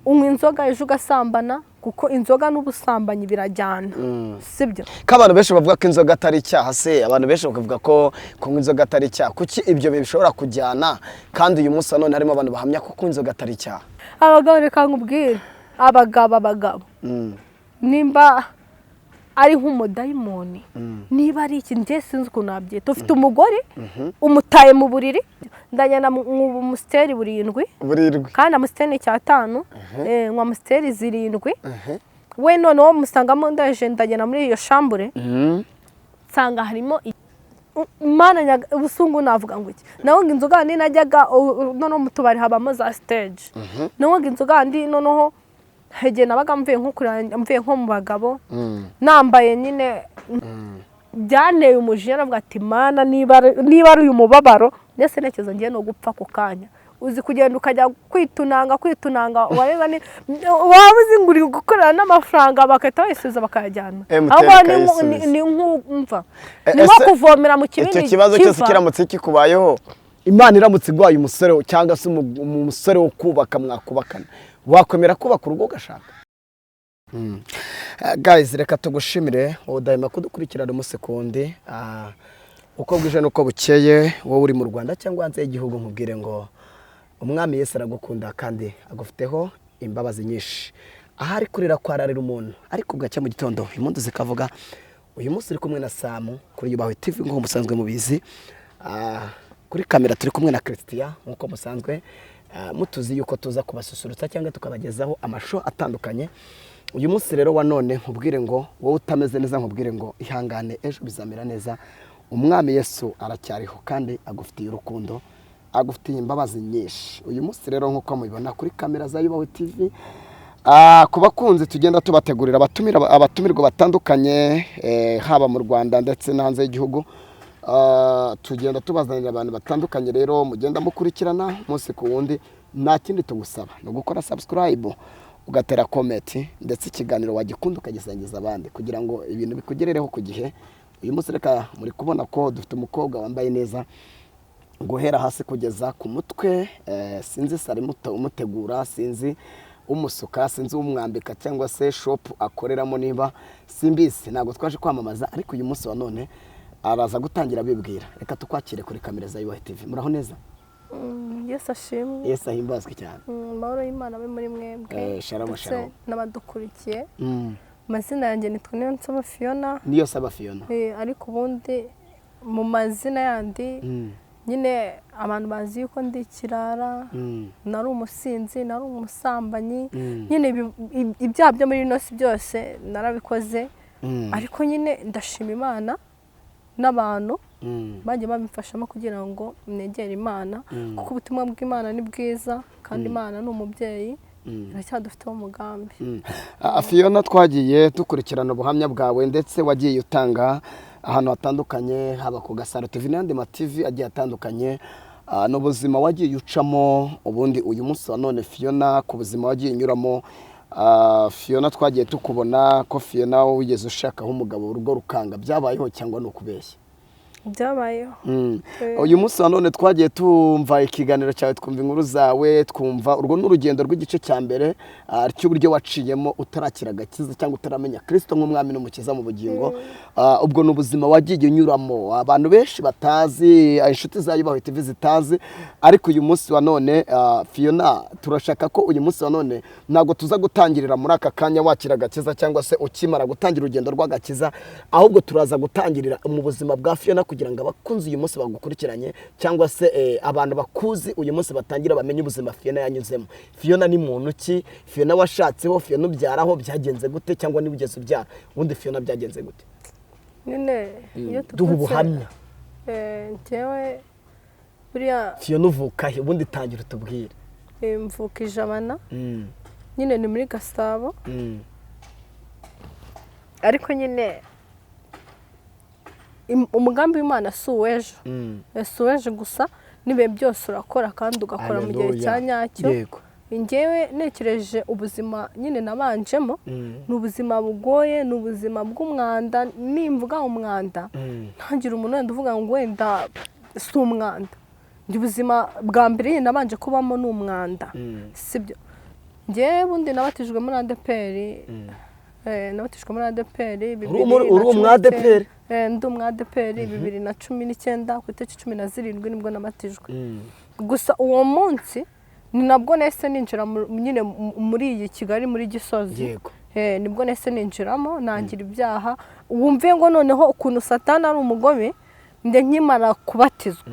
Unywa inzoga, ejo ugasambana, kuko inzoga n'ubusambanyi birajyana, sibyo? Ko abantu benshi bavuga ko inzoga atari icyaha se, abantu benshi bakavuga ko kunywa inzoga atari icyaha, kuki ibyo bishobora kujyana kandi uyu munsi wa none harimo abantu bahamya ko kunywa inzoga atari icyaha? Abagabo, reka nkubwire, abagabo nimba ari nk'umudayimoni, niba ari iki, njye sinzi ukuntu nabyita. Ufite umugore, umutaye mu buriri. Ndagenda mu Amstel burindwi. Burirwi. Kandi Amstel ni 5, nywa Amstel zirindwi. We noneho musangamo, ndaje ndagenda muri iyo chambre, nsanga harimo Mana ubusungu, navuga ngo iki? Nawe ngo inzoga ndi najyaga noneho mu tubari habamo za stage. Nawe ngo inzoga ndi noneho hegeye nabaga mvuye nko mvuye nko mu bagabo, nambaye nyine, byanteye umujinya. Navuga ati: "Mana, niba ari uyu mubabaro," ndetse ntekereza ngiye no gupfa ako kanya. Uzi kugenda ukajya kwitunanga, kwitunanga, wareba ni waba uzi ngo uri gukorera n'amafaranga, bagahita bayisubiza bakayajyana. MTN Ahubwo ikayisubiza. ni nk'umva ni nko Ese kuvomera mu kibindi icyo kibazo cyose kiva. kiramutse kikubayeho, Imana iramutse iguhaye umusore cyangwa se umusore wo kubaka, mwakubakana, wakwemera kubaka urugo ugashaka? Guys, reka tugushimire wowe udahema kudukurikirana umunsi ku wundi, uko bwije n'uko bukeye, wowe uri mu Rwanda cyangwa hanze y'igihugu. Nkubwire ngo Umwami Yesu aragukunda kandi agufiteho imbabazi nyinshi. Ahari kurira kwararira umuntu, ariko bugacya mu gitondo impundu zikavuga. Uyu munsi uri kumwe na Samu kuri Yubahwe TV nk'uko musanzwe mubizi. Kuri kamera turi kumwe na Christian nk'uko musanzwe mutuzi yuko tuza kubasusurutsa cyangwa tukabagezaho amashusho atandukanye. Uyu munsi rero wa none nkubwire ngo wowe utameze neza, nkubwire ngo ihangane, ejo bizamera neza. Umwami Yesu aracyariho kandi agufitiye urukundo, agufitiye imbabazi nyinshi. Uyu munsi rero nk'uko mubibona kuri kamera za Yubahwe TV, ku bakunzi tugenda tubategurira abatumirwa batandukanye, haba mu Rwanda ndetse no hanze y'igihugu. Tugenda tubazanira abantu batandukanye rero mugenda mukurikirana umunsi ku wundi. Nta kindi tugusaba, ni ugukora subscribe, ugatera comment, ndetse ikiganiro wagikunda ukagisangiza abandi kugira ngo ibintu bikugerereho ku gihe. Uyu munsi reka muri kubona ko dufite umukobwa wambaye neza guhera hasi kugeza ku mutwe. Sinzi sari umutegura, sinzi umusuka, sinzi umwambika cyangwa se shop akoreramo, niba simbizi, ntabwo twaje kwamamaza. Ariko uyu munsi wa none araza gutangira abibwira. Reka tukwakire kuri kamera za Yubahe TV. Muraho neza? Yesu ashimwe. Yesu ahimbazwe cyane. Amahoro y'Imana abe muri mwebwe Shalom, ndetse shalom. n'abadukurikiye. Amazina yanjye nitwa Niyonsaba Fiona. Niyo saba Fiona. Ariko ubundi mu mazina yandi nyine abantu bazi yuko ndi ikirara, nari umusinzi, nari umusambanyi. Nyine ibyaha byo muri ino si byose narabikoze. Ariko nyine ndashima Imana n'abantu bagiye babimfashamo kugira ngo negere Imana, kuko ubutumwa bw'Imana ni bwiza kandi Imana ni umubyeyi, iracyadufiteho umugambi. Fiona, twagiye dukurikirana ubuhamya bwawe ndetse wagiye utanga ahantu hatandukanye, haba ku Gasaro TV n'andi ma TV agiye atandukanye. N'ubuzima wagiye ucamo. Ubundi uyu munsi wa none Fiona, ku buzima wagiye unyuramo, Fiona, twagiye tukubona ko Fiona wigeze ushakaho umugabo, urugo rukanga. Byabayeho cyangwa ni ukubeshya? Byabayeho. Uyu munsi wa none twagiye tumva ikiganiro cyawe, twumva inkuru zawe, twumva urwo ni urugendo rw'igice cya mbere cy'uburyo waciyemo utarakira agakiza cyangwa utaramenya Kirisito nk'umwami n'umukiza mu bugingo. Ubwo ni ubuzima wagiye unyuramo abantu benshi batazi, inshuti za Yubahwe TV zitazi. Ariko uyu munsi wa none, Fiona, turashaka ko uyu munsi wa none ntabwo tuza gutangirira muri aka kanya wakira agakiza cyangwa se ukimara gutangira urugendo rw'agakiza, ahubwo turaza gutangirira mu buzima bwa Fiona kugira ngo abakunzi uyu munsi bagukurikiranye cyangwa se abantu bakuzi uyu munsi batangira bamenye ubuzima Fiona yanyuzemo. Fiona ni muntu ki? Fiona washatseho, Fiona ubyaraho, byagenze gute? Cyangwa niba ugeze ubyara, ubundi Fiona byagenze gute? Nyine iyo Duha tuvutse ubuhamya. Njyewe buriya Fiona, uvuka he? Ubundi tangira utubwire. Mvuka i Jabana, nyine ni muri Gasabo. Ariko nyine umugambi w'Imana si uw'ejo. Si uw'ejo gusa, n'ibihe byose urakora kandi ugakora mu gihe Hallelujah. cya nyacyo. Njyewe ntekereje ubuzima nyine nabanjemo, ni ubuzima bugoye, ni ubuzima bw'umwanda. Nimvuga umwanda, ntangire umuntu wenda uvuga ngo wenda si umwanda. Njye ubuzima bwa mbere nyine nabanje kubamo ni umwanda, sibyo? Njyewe bundi nabatijwe muri ADEPR. Nabatijwe muri ADEPR Uri umu ADEPR? Ndi umu ADEPR 2019 ku itariki 17 nibwo nabatijwe. Gusa uwo munsi ni nabwo nahise ninjira nyine muri iyi Kigali, muri Gisozi. Nibwo nahise ninjiramo, nangira ibyaha. Wumve ngo noneho ukuntu Satani ari umugome, njye nkimara kubatizwa,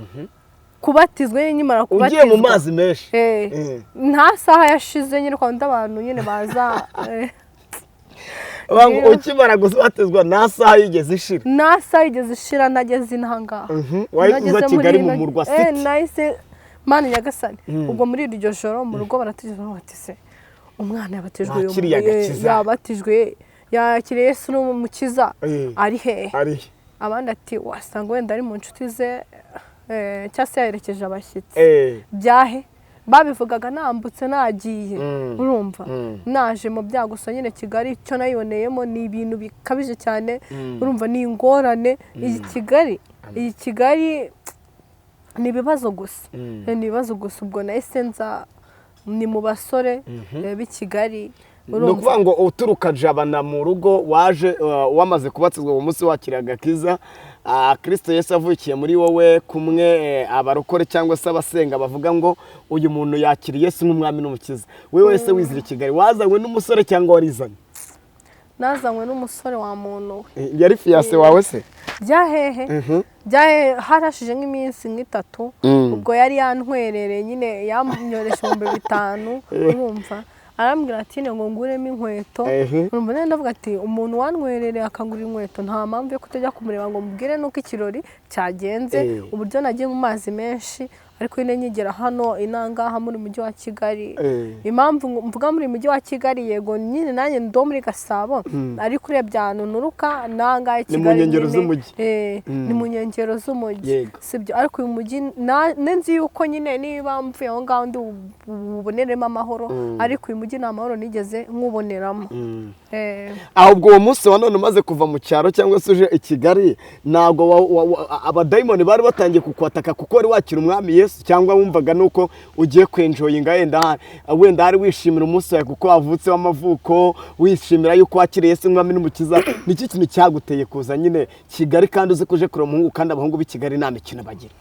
kubatizwa nyine, nkimara Ugiye mu kubatizwa mazi menshi. Nta saha yashize nyine, kwa abantu nyine baza Banga ukimara gubatizwa nta saha yigeze ishira. Nta saha yigeze ishira nageze inaha ngaha. Wahise uza Nageze muri Kigali mu ino- murwa city. Nahise, Mana nyagasani, ubwo muri iryo joro mu rugo barategereza bati: "Se umwana yabatijwe uyu Wakiriye agakiza. Yabatijwe, yakiriye Yesu n'umukiza, ari hehe?" Ari Abandi ati: "Wasanga wenda ari mu nshuti ze, cyangwa se yaherekeje abashyitsi." Byahe babivugaga nambutse nagiye. Urumva, naje mu byago gusa nyine. Kigali icyo nayiboneyemo ni ibintu bikabije cyane. Urumva, ni ingorane iyi Kigali, iyi Kigali ni ibibazo gusa. Ni ibibazo gusa. Ubwo nahise nza ni mu basore b'i Kigali. Ni ukuvuga ngo uturuka Jabana mu rugo waje wamaze kubatizwa uwo munsi, wakira agakiza, Kristo Yesu avukiye muri wowe, kumwe abarokore cyangwa se abasenga bavuga ngo uyu muntu yakiriye Yesu nk'umwami n'umukiza. We wese wizira i Kigali, wazanywe n'umusore cyangwa warizanye? Nazanywe n'umusore wa muntu we. Yari fiancé wawe se? Byahehe, byahehe, harashije nk'iminsi nk'itatu. Ubwo yari yantwerereye nyine, yanyoresha 5000. Urumva, arambwira ati ngo nguremo inkweto. Urumva, nari ndavuga ati umuntu wantwerereye akangura inkweto, nta mpamvu yo kutajya kumureba ngo mubwire nuko ikirori cyagenze, uburyo nagiye mu mazi menshi. Ariko nyine nkigera hano inangaha muri mujyi wa Kigali, impamvu mvuga muri mujyi wa Kigali, yego nyine nanjye ndo muri Gasabo, ariko urebye ahantu nturuka nangaha i Ni mu Kigali nkengero nyine, z'umujyi. Ni mu nkengero z'umujyi. Sibyo, ariko uyu mujyi nzi yuko nyine niba mvuye aho ngaho ndi buboneremo amahoro, ariko uyu mujyi nta mahoro nigeze nywuboneramo. Ahubwo uwo munsi wa none umaze kuva mu cyaro cyangwa se uje i Kigali, ntabwo abadayimoni bari batangiye kukwataka kuko wari wakira umwami Yesu, cyangwa wumvaga nuko ugiye kwenjoyinga, wenda hari wishimira umunsi wawe kuko wavutse w'amavuko, wishimira yuko wakiriye Yesu nk'umwami n'umukiza? Niki kintu cyaguteye kuza nyine Kigali kandi uzi ko uje kureba umuhungu, kandi abahungu b'i Kigali nta mikino bagira?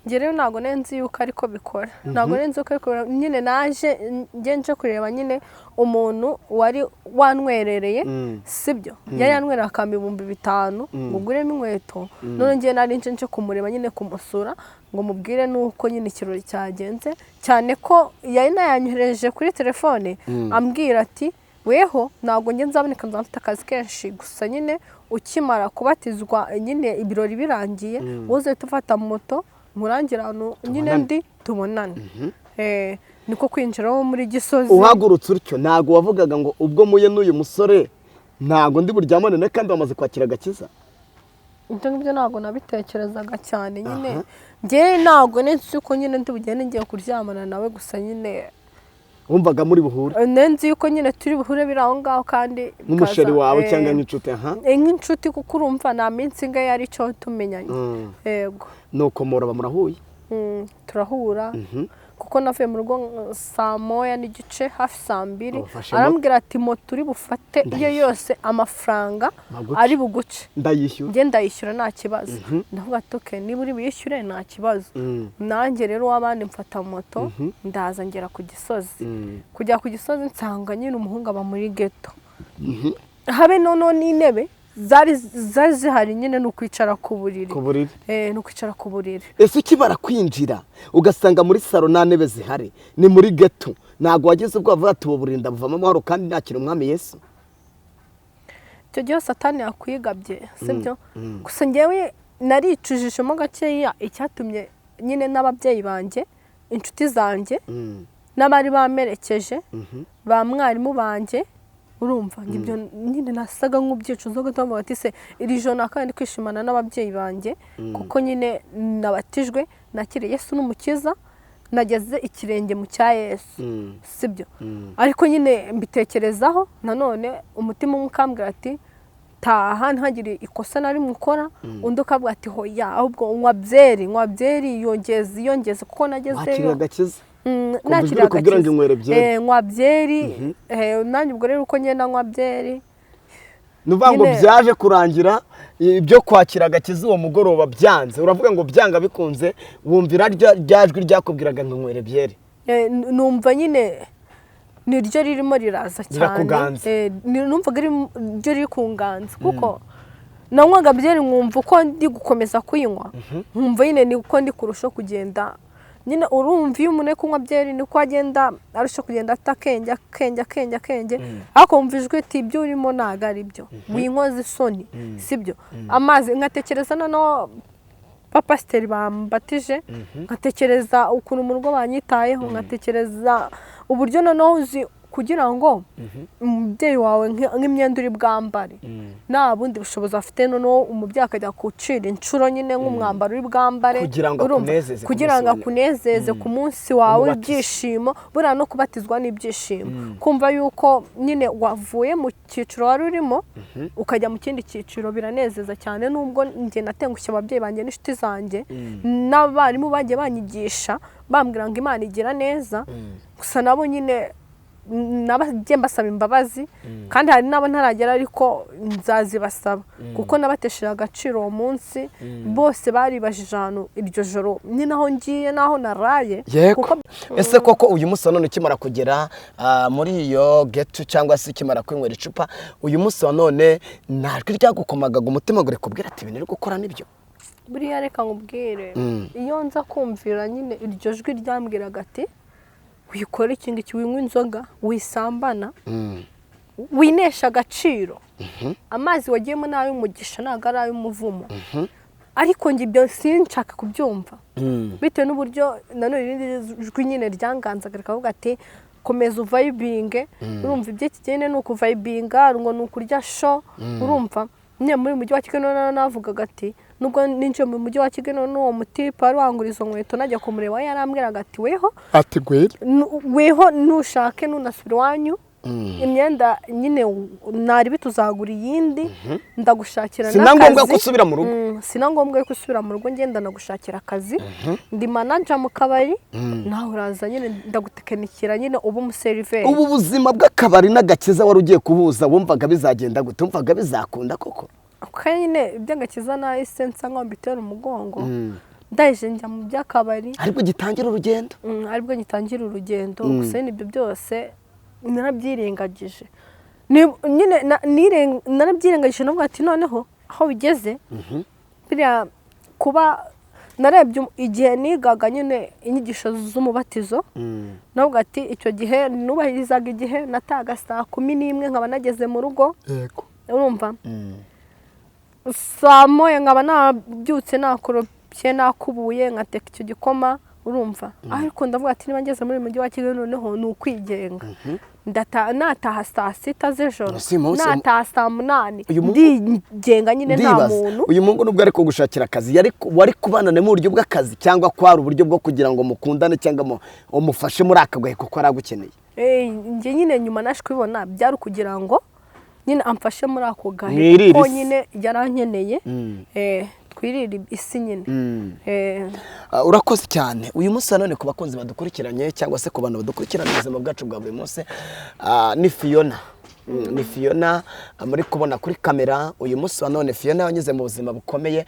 Njye rero ntabwo nari nzi yuko ariko bikora, ntabwo nari nzi yuko ariko bikora. Nyine naje njye nje kureba nyine umuntu wari wantwerereye. Sibyo, yari yantwerera akampa 5000 ngo uguremo inkweto. None njye nari nje kumureba nyine, kumusura ngo mubwire nuko nyine ikirori cyagenze, cyane ko yari nayanyohereje kuri telefone ambwira ati: "Weho ntabwo njye nzaboneka, nzaba mfite akazi kenshi, gusa nyine ukimara kubatizwa nyine ibirori birangiye, wowe uzahita ufata moto nkurangira ahantu nyine Tubonane. ndi tubonane." Niko kwinjiramo muri Gisozi. Uhagurutse utyo, ntabwo wavugaga ngo ubwo muye n'uyu musore ntabwo ndi buryamane nawe kandi wamaze kwakira agakiza? Ibyo ngibyo ntabwo nabitekerezaga cyane nyine. Njye ntabwo nzi ko nyine ndi bugende ngiye kuryamana nawe, gusa nyine Wumvaga muri buhure? Nzi yuko nyine turi buhure biri aho ngaho kandi Nk'umusheri bikaza, wawe cyangwa nk'inshuti, aha. Nk'inshuti, kuko urumva nta minsi ingahe yari icyo tumenyanye. Yego. Nuko muraba murahuye. Turahura kuko navuye mu rugo 1:30, hafi 2:00. Ufashe moto. Arambwira ati: "Moto uri bufate iyo Ndayishyura. yose, amafaranga Baguce. ari buguce Ndayishyura." Njye ndayishyura, nta kibazo. Ndavuga ati: "Okay, niba uri buyishyure nta kibazo." Nanjye rero w'abandi mfata moto, ndaza ngera ku Gisozi. Kujya ku Gisozi nsanga nyine umuhungu aba muri ghetto, habe noneho n'intebe zari zihari nyine, ni ukwicara ku buriri. Ku buriri. Ni ukwicara ku buriri. Ese ukibara kwinjira ugasanga muri salo nta ntebe zihari, ni muri ghetto, ntabwo wagize ubwoba uvuga ati ubu buriri ndabuvamo amahoro kandi nakira umwami Yesu? Icyo gihe Satani yakwigabye, sibyo? Gusa ngewe naricujijemo gakeya icyatumye nyine n'ababyeyi banjye, inshuti zanjye, n'abari bamerekeje, ba mwarimu banjye, urumva ibyo nyine nasaga nk'ubyicuza gato, bavuga ati: "Se iri joro nakandi kwishimana n'ababyeyi banjye kuko nyine nabatijwe, nakiriye Yesu n'umukiza, nageze ikirenge mu cya Yesu?" Sibyo, ariko nyine mbitekerezaho nanone, umutima umwe ukambwira ati: "Taha ntihagire ikosa na rimwe ukora." Undi ukavuga ati: "Hoya, ahubwo nywa byeri, nywa byeri, yongeze, yongeze," kuko Wakiriye nagezeyo agakiza. Kumva ijwi rikubwira ngo inywere byeri. Nywa byeri. Nanjye ubwo rero uko ngenda nywa byeri, Ni ukuvuga ngo byaje kurangira ibyo kwakira agakiza uwo mugoroba byanze, uravuga ngo byanga bikunze wumvira rya jwi ryakubwiraga ngo inywere byeri. Numva nyine niryo ririmo riraza cyane. Rirakuganza. Numvaga ryo riri kunganza, kuko nanywaga byeri nkumva uko ndi gukomeza kuyinywa, nkumva nyine ni uko ndi kurushaho kugenda nyine. Urumva iyo umuntu ari kunywa byeri niko agenda arushaho kugenda ata akenge, akenge, akenge, akenge, ariko wumva ijwi iti: "Ibyo urimo ntabwo ari byo, winkoza isoni, sibyo." Amazi nkatekereza noneho bapasiteri bambatije, nkatekereza ukuntu mu rugo banyitayeho, nkatekereza uburyo noneho uzi kugira ngo umubyeyi wawe nk'imyenda uri bwambare nta bundi bushobozi afite, noneho umubyeyi akajya gucira inshuro nyine nk'umwambaro uri bwambare. Kugira ngo Urumva? akunezeze ku Kugira ngo munsi wawe. akunezeze ku munsi wawe Umubatizo. w'ibyishimo. Buriya no kubatizwa n'ibyishimo, kumva yuko nyine wavuye mu cyiciro wari urimo ukajya mu kindi cyiciro biranezeza cyane. Nubwo njye natengushye ababyeyi banjye n'inshuti zanjye n'abarimu bagiye banyigisha bambwira ngo Imana igira neza, gusa nabo nyine nabagiye mbasaba imbabazi, kandi hari n'abo ntaragera ariko nzazibasaba, kuko nabatesheje agaciro uwo munsi. Bose baribajije ahantu iryo joro ni naho ngiye n'aho naraye. Yego. Kuko Ese koko uyu munsi wa none ukimara kugera muri iyo ghetto cyangwa se ukimara kwinywera icupa, uyu munsi wa none nta jwi ryagukomagaga umutima ngo rikubwire ati: "Ibintu uri gukora nibyo"? Buriya reka nkubwire, iyo nza kumvira nyine iryo jwi ryambwiraga ati: "Wikora iki ngiki, winywa inzoga, wisambana, winesha agaciro, amazi wagiyemo ni ay'umugisha ntabwo ari ay'umuvumo," ariko njye ibyo sinshaka kubyumva bitewe n'uburyo nanone irindi jwi nyine ryanganzaga rikavuga ati: "Komeza uvayibinge." Urumva iby'iki gihe ni ukuvayibinga, ngo ni ukurya show. Urumva nyine muri mujyi wa Kigali noneho navugaga ati nubwo ninjiye mu mujyi wa Kigali, noneho uwo mutipe wari wangura izo nkweto najya kumureba, yarambwiraga ati: "Weho Ati gwera. Weho nushake nunasubira iwanyu, imyenda nyine naribi tuzagura iyindi, ndagushakira Si na ngombwa n'akazi." ko usubira mu rugo. Si na ngombwa ko usubira mu rugo, ngenda nagushakira akazi, ndi manager mu kabari, nawe uraza nyine ndagutekinikira nyine uba umuseriveri. Ubu buzima bw'akabari n'agakiza wari ugiye kuhuza, wumvaga bizagenda gute? Wumvaga bizakunda koko? Ako nyine iby'agakiza nahise nsa nkaho mbitera umugongo, ndahije njya mu by'akabari. Aribwo gitangira urugendo. Aribwo ngitangira urugendo. Gusa nyine ibyo byose narabyirengagije. Nyine narabyirengagije, navuga ati noneho aho bigeze, biriya kuba narebye igihe nigaga nyine inyigisho z'umubatizo, navuga ati icyo gihe nubahirizaga igihe, nataga saa 11 nkaba nageze mu rugo. Urumva saa 1 nkaba nabyutse, nakoropye, nakubuye, nkateka icyo gikoma. Urumva, ariko ndavuga ati niba ngeze muri uyu mujyi wa Kigali noneho ni ukwigenga. Nataha saa 6 z'ijoro, Si umunsi- nataha saa 8, Uyu mungu- ndigenga nyine nta Ndibaza, muntu. uyu mungu nubwo ari kugushakira akazi, yari wari kubana mu buryo bw'akazi cyangwa kwari uburyo bwo kugira ngo mukundane cyangwa umufashe muri aka gahe kuko aragukeneye? Njye nyine nyuma naje kubibona byari ukugira ngo nyine amfashe muri ako gahe, Mwirire kuko isi. nyine yarankeneye. Twirire isi nyine. Urakoze cyane. Uyu munsi nanone ku bakunzi badukurikiranye cyangwa se ku bantu badukurikirana ubuzima bwacu bwa buri munsi, ni Fiona. Ni Fiona muri kubona kuri kamera. Uyu munsi wa none Fiona yanyuze mu buzima bukomeye.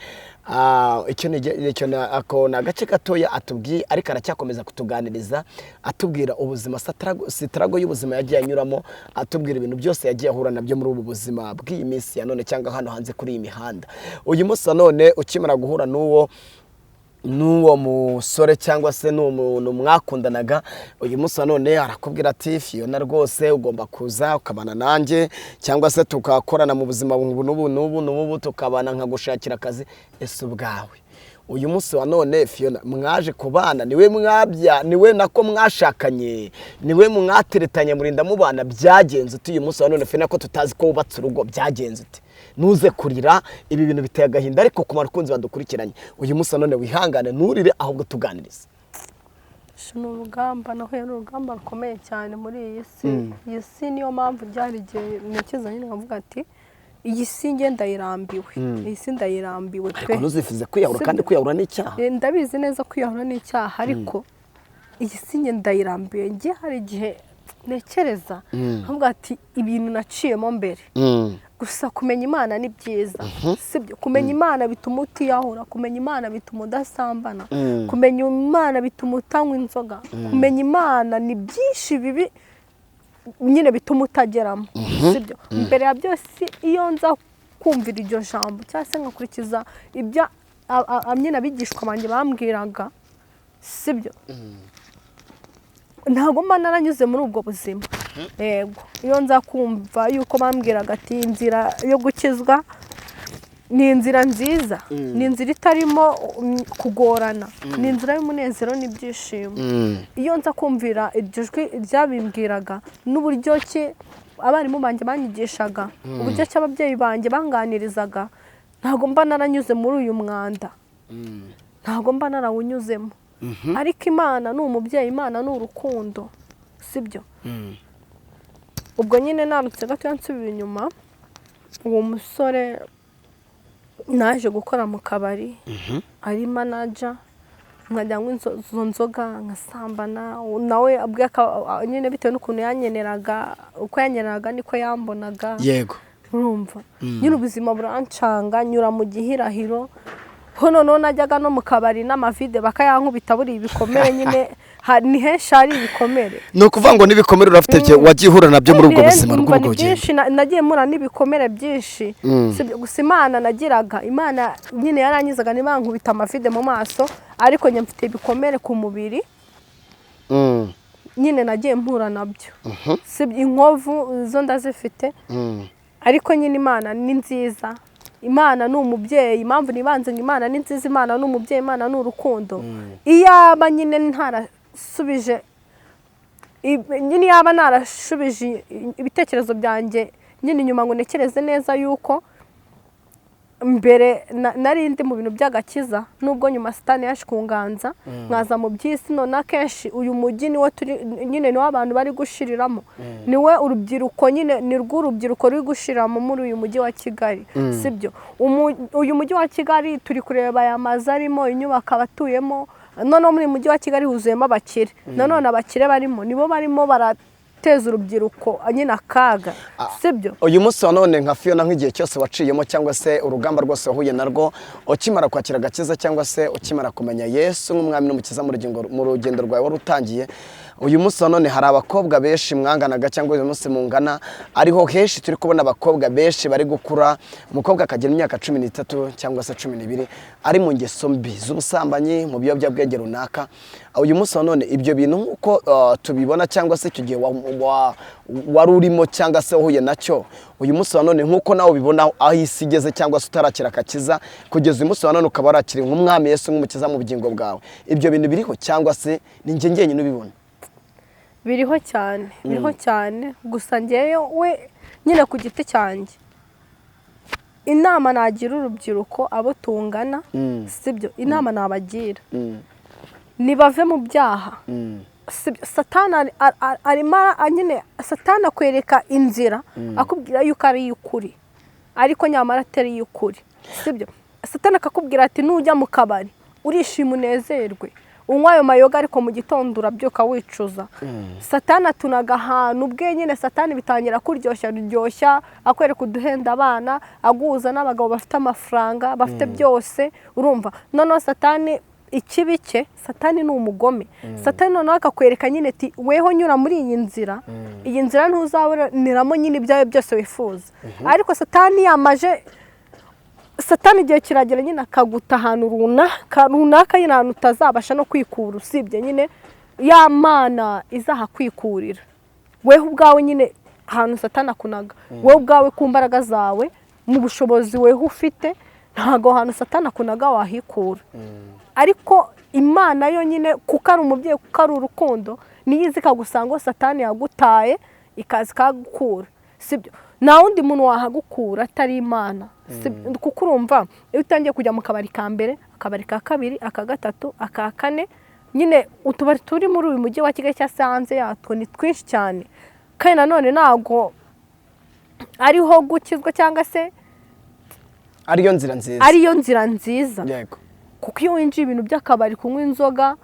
Icyo ni icyo ako ni agace gatoya atubwiye, ariko aracyakomeza kutuganiriza, atubwira ubuzima struggle y'ubuzima yagiye anyuramo, atubwira ibintu byose yagiye ahura nabyo muri ubu buzima bw'iyi minsi ya none cyangwa hano hanze kuri iyi mihanda. Uyu munsi wa none ukimara guhura n'uwo musore cyangwa se n'uwo muntu mwakundanaga, uyu munsi wa none arakubwira ati: "Fiona rwose ugomba kuza ukabana nanjye cyangwa se tugakorana mu buzima ubu n'ubu n'ubu n'ubu, tukabana nkagushakira akazi." Ese ubwawe uyu munsi wa none Fiona mwaje kubana, niwe mwabya, niwe nako mwashakanye, niwe mwateretanye murinda mubana, byagenze ute? Uyu munsi wa none Fiona ko tutazi ko wubatse urugo, byagenze ute? Ntuze kurira, ibi bintu biteye agahinda, ariko ku bakunzi badukurikiranye uyu munsi wa none wihangane, nturire, ahubwo tuganirize. Ni urugamba nahuye n'urugamba rukomeye cyane muri iyi si. Iyi si niyo mpamvu byari igihe ntekereza nyine nkavuga ati iyi si njye ndayirambiwe, iyi si ndayirambiwe pe. Ariko ntuzifuze kwiyahura, kandi kwiyahura ni icyaha. Ndabizi neza kwiyahura ni icyaha, ariko Iyi si njye ndayirambiye. Njye hari igihe ntekereza nkavuga ati ibintu naciyemo mbere. Gusa kumenya Imana ni byiza, sibyo? Kumenya Imana bituma utiyahura, kumenya Imana bituma udasambana, kumenya Imana bituma utanywa inzoga, kumenya Imana ni byinshi bibi nyine bituma utageramo, sibyo? Mbere ya byose, iyo nza kumvira iryo jambo cyangwa se nkakurikiza ibyo nyine abigishwa banjye bambwiraga, sibyo, ntabwo mba naranyuze muri ubwo buzima. Yego, iyo nza kumva yuko bambwiraga ati inzira yo gukizwa ni inzira nziza, ni inzira itarimo kugorana, ni inzira y'umunezero n'ibyishimo, iyo nza kumvira iryo jwi ryabimbwiraga n'uburyo ki abarimu banjye banyigishaga, uburyo ki ababyeyi banjye banganirizaga, ntabwo mba naranyuze muri uyu mwanda, ntabwo mba narawunyuzemo. Ariko Imana ni umubyeyi, Imana ni urukundo, sibyo? Ubwo nyine narutse gatoya nsubira inyuma, uwo musore naje gukora mu kabari ari manager, nkajya nywa izo nzoga, nkasambana nawe ubwe, nyine bitewe n'ukuntu yanyeneraga, uko yanyeneraga niko yambonaga. Urumva nyine ubuzima burancanga, nyura mu gihirahiro ho. Noneho najyaga no mu kabari n'amavide bakayankubita. Buriya ibikomere nyine ni henshi hari ibikomere. Ni ukuvuga ngo n'ibikomere urafite wagiye uhura nabyo muri ubwo buzima Umva, bw'ubwo ni rugendo. byinshi, nagiye mpura n'ibikomere byinshi. Sibyo gusa, Imana nagiraga, Imana nyine yarangizaga ntibankubita amavide mu maso, ariko njye mfite ibikomere ku mubiri. Nyine nagiye mpura nabyo. Sibyo, inkovu zo ndazifite. Ariko nyine Imana ni nziza, Imana ni umubyeyi. Impamvu nibanze ngo Imana ni nziza, Imana ni umubyeyi, Imana ni urukundo, iyaba nyine ntarasubije nyine iyaba narashubije ibitekerezo byanjye nyine inyuma ngo ntekereze neza yuko mbere nari ndi mu bintu by'agakiza, nubwo nyuma Sitani yaje kunganza nkaza mu by'isi. None akenshi uyu mujyi niwo turi nyine, niwo abantu bari gushiriramo, niwe urubyiruko nyine, ni rwo urubyiruko ruri gushiramo muri uyu mujyi wa Kigali, sibyo? Uyu mujyi wa Kigali turi kureba aya mazu arimo, inyubako abatuyemo. Noneho muri uyu mujyi wa Kigali huzuyemo abakire. Nanone abakire barimo nibo barimo barateza urubyiruko nyine akaga, sibyo? Uyu munsi wa none nka Fiona, nk'igihe cyose waciyemo cyangwa se urugamba rwose wahuye narwo ukimara kwakira agakiza cyangwa se ukimara kumenya Yesu nk'umwami n'umukiza mu rugendo rwawe wari utangiye, uyu munsi wa none hari abakobwa benshi mwanganaga cyangwa uyu munsi mungana. Ariho henshi turi kubona abakobwa benshi bari gukura, umukobwa akagira imyaka 13 cyangwa se 12 ari mu ngeso mbi z'ubusambanyi, mu biyobyabwenge runaka. Uyu munsi wa none ibyo bintu nk'uko tubibona cyangwa se icyo gihe wari urimo cyangwa se wahuye nacyo, uyu munsi wa none nk'uko nawe ubibona aho isi igeze, cyangwa se utarakira agakiza, kugeza uyu munsi wa none ukaba warakiriye nk'umwami Yesu nk'umukiza mu bugingo bwawe, ibyo bintu biriho cyangwa se ni njye njyenyine ubibona? Biriho cyane, biriho cyane. Gusa ngewe we nyine ku giti cyanjye, inama nagira urubyiruko abo tungana, sibyo, inama nabagira, nibave mu byaha, sibyo? Satani arimo nyine Satani akwereka inzira, akubwira yuko ari iy'ukuri, ariko nyamara atari iy'ukuri, sibyo? Satani akakubwira ati nujya mu kabari urishima, unezerwe, unywa ayo mayoga, ariko mu gitondo urabyuka wicuza. Satani atunaga ahantu ubwe nyine. Satani bitangira kuryoshya ryoshya, akwereka uduhenda abana, aguhuza n'abagabo bafite amafaranga, bafite byose. Urumva noneho Satani ikibi cye, Satani ni umugome. Satani noneho akakwereka nyine ati weho nyura muri iyi nzira, iyi nzira ntuzaboneramo nyine ibyawe byose wifuza. Ariko Satani yamaje, Satani igihe kiragera nyine akaguta ahantu runaka runaka nyine, ahantu utazabasha no kwikura, usibye nyine ya Mana izahakwikurira. Weho ubwawe nyine ahantu Satani akunaga, wowe ubwawe ku mbaraga zawe, mu bushobozi weho ufite, ntabwo ahantu Satani akunaga wahikura. Ariko Imana yo nyine, kuko ari umubyeyi, kuko ari urukundo, niyo izi ikagusanga aho Satani yagutaye, ikaza ikagukura, sibyo? Nta wundi muntu wahagukura atari Imana, sibyo? Kuko urumva iyo utangiye kujya mu kabari ka mbere, akabari ka kabiri, aka gatatu, aka kane, nyine utubari turi muri uyu mujyi wa Kigali cyangwa se hanze yatwo ni twinshi cyane, kandi nanone ntabwo ariho gukizwa cyangwa se ariyo nzira nziza. Ariyo nzira nziza. Kuko iyo winjiye ibintu by'akabari, kunywa inzoga,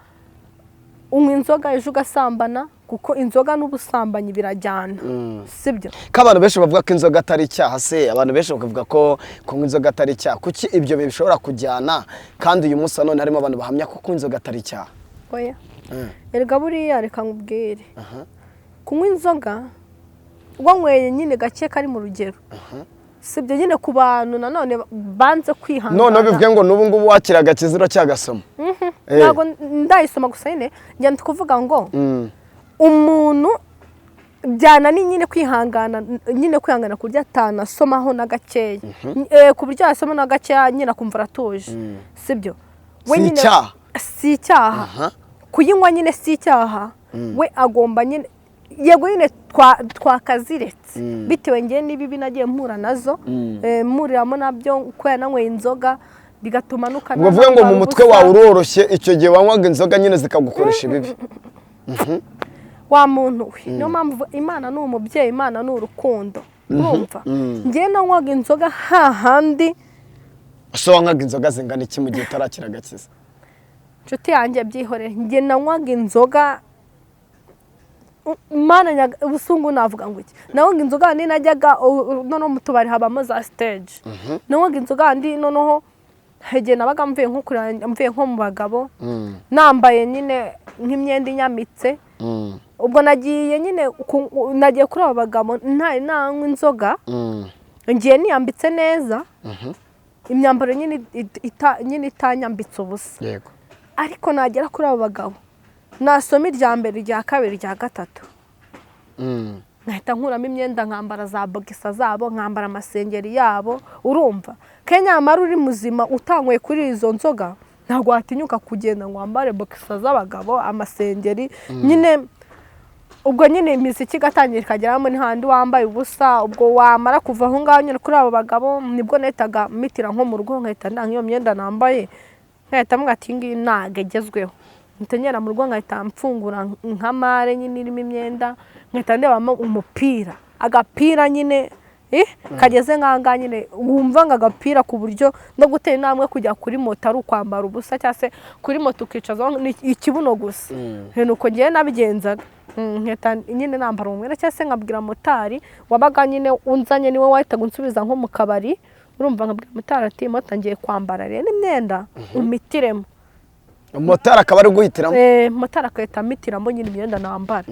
Unywa inzoga ejo ugasambana, kuko inzoga n'ubusambanyi birajyana, sibyo? Ko abantu benshi bavuga ko inzoga atari icyaha se, abantu benshi bakavuga ko kunywa inzoga atari icyaha, kuki ibyo bishobora kujyana kandi uyu munsi wa none harimo abantu bahamya ko kunywa inzoga atari icyaha? Oya, erega buriya reka nkubwire, kunywa inzoga wanyweye nyine gake kari mu rugero, sibyo? Nyine ku bantu nanone banze kwihangana. Noneho bivuge ngo n'ubu ngubu wakira agakiza uracyagasoma? Ntabwo ndayisoma, gusa nyine njya ndi kuvuga ngo umuntu byanani nyine kwihangana, nyine kwihangana ku buryo atanasomaho na gakeya, ku buryo yasoma na gakeya nyine akumva aratuje, sibyo? We Si nyine- icyaha. Si icyaha. Kuyinywa nyine si icyaha. We agomba nyine, yego nyine twakaziretse bitewe ngewe n'ibibi nagiye mpura nazo, mpuriramo nabyo kubera nanyweye inzoga bigatuma nukana. Ubwo uvuge ngo mu nambara mutwe ubusa. wawe uroroshye, icyo gihe wanywaga inzoga nyine zikagukoresha ibibi. Wa muntu we, niyo mpamvu Imana ni umubyeyi, Imana ni urukundo, urumva? Ngewe nanywaga inzoga hahandi. Ese wanywaga inzoga zingana iki mu gihe utarakira agakiza? Inshuti yanjye, byihorere. Njye nanywaga inzoga, Mana ubusungu navuga ngo iki, nanywaga inzoga handi najyaga noneho mu tubari habamo za stage. Nanywaga inzoga handi, noneho igihe nabaga mvuye nko mvuye nko mu bagabo, nambaye nyine nk'imyenda inyamitse, ubwo nagiye nyine nagiye kuri abo bagabo ntari nanywa inzoga, ngiye niyambitse neza, imyambaro nyine nyine itanyambitse ubusa. Ariko nagera kuri abo bagabo, nasoma irya mbere, irya kabiri, irya gatatu, nkahita nkuramo imyenda, nkambara za boxer zabo, nkambara amasengeri yabo, urumva? Ke nyamara uri muzima utanyweye kuri izo nzoga, ntabwo watinyuka kugenda ngo wambare boxer z'abagabo, amasengeri nyine. Ubwo nyine imiziki igatangira ikageramo, ni handi wambaye ubusa. Ubwo wamara kuva aho ngaho nyine kuri abo bagabo, nibwo nahitaga mitira nko mu rugo, nkahita ndanga iyo myenda nambaye, nkahita mvuga ati: "Iyi ngiyi ntabwo igezweho." Mpita ngera mu rugo, nkahita mfungura nka malle nyine irimo imyenda, nkahita ndebamo umupira, agapira nyine kageze nk'ahangaha nyine, wumva ngo agapira ku buryo no gutera intambwe kujya kuri moto ari ukwambara ubusa, cyangwa se kuri moto ukicazaho ni ikibuno gusa. Nuko ngewe nabigenzaga. Nkahita nyine nambara umwenda, cyangwa se nkabwira motari wabaga nyine unzanye, niwe wahitaga unsubiza nko mu kabari, urumva? Nkabwira motari ati: "Moto, ngiye kwambara rero imyenda, umitiremo." Motari akaba ari guhitiramo? Motari agahita amitiramo nyine imyenda nambara.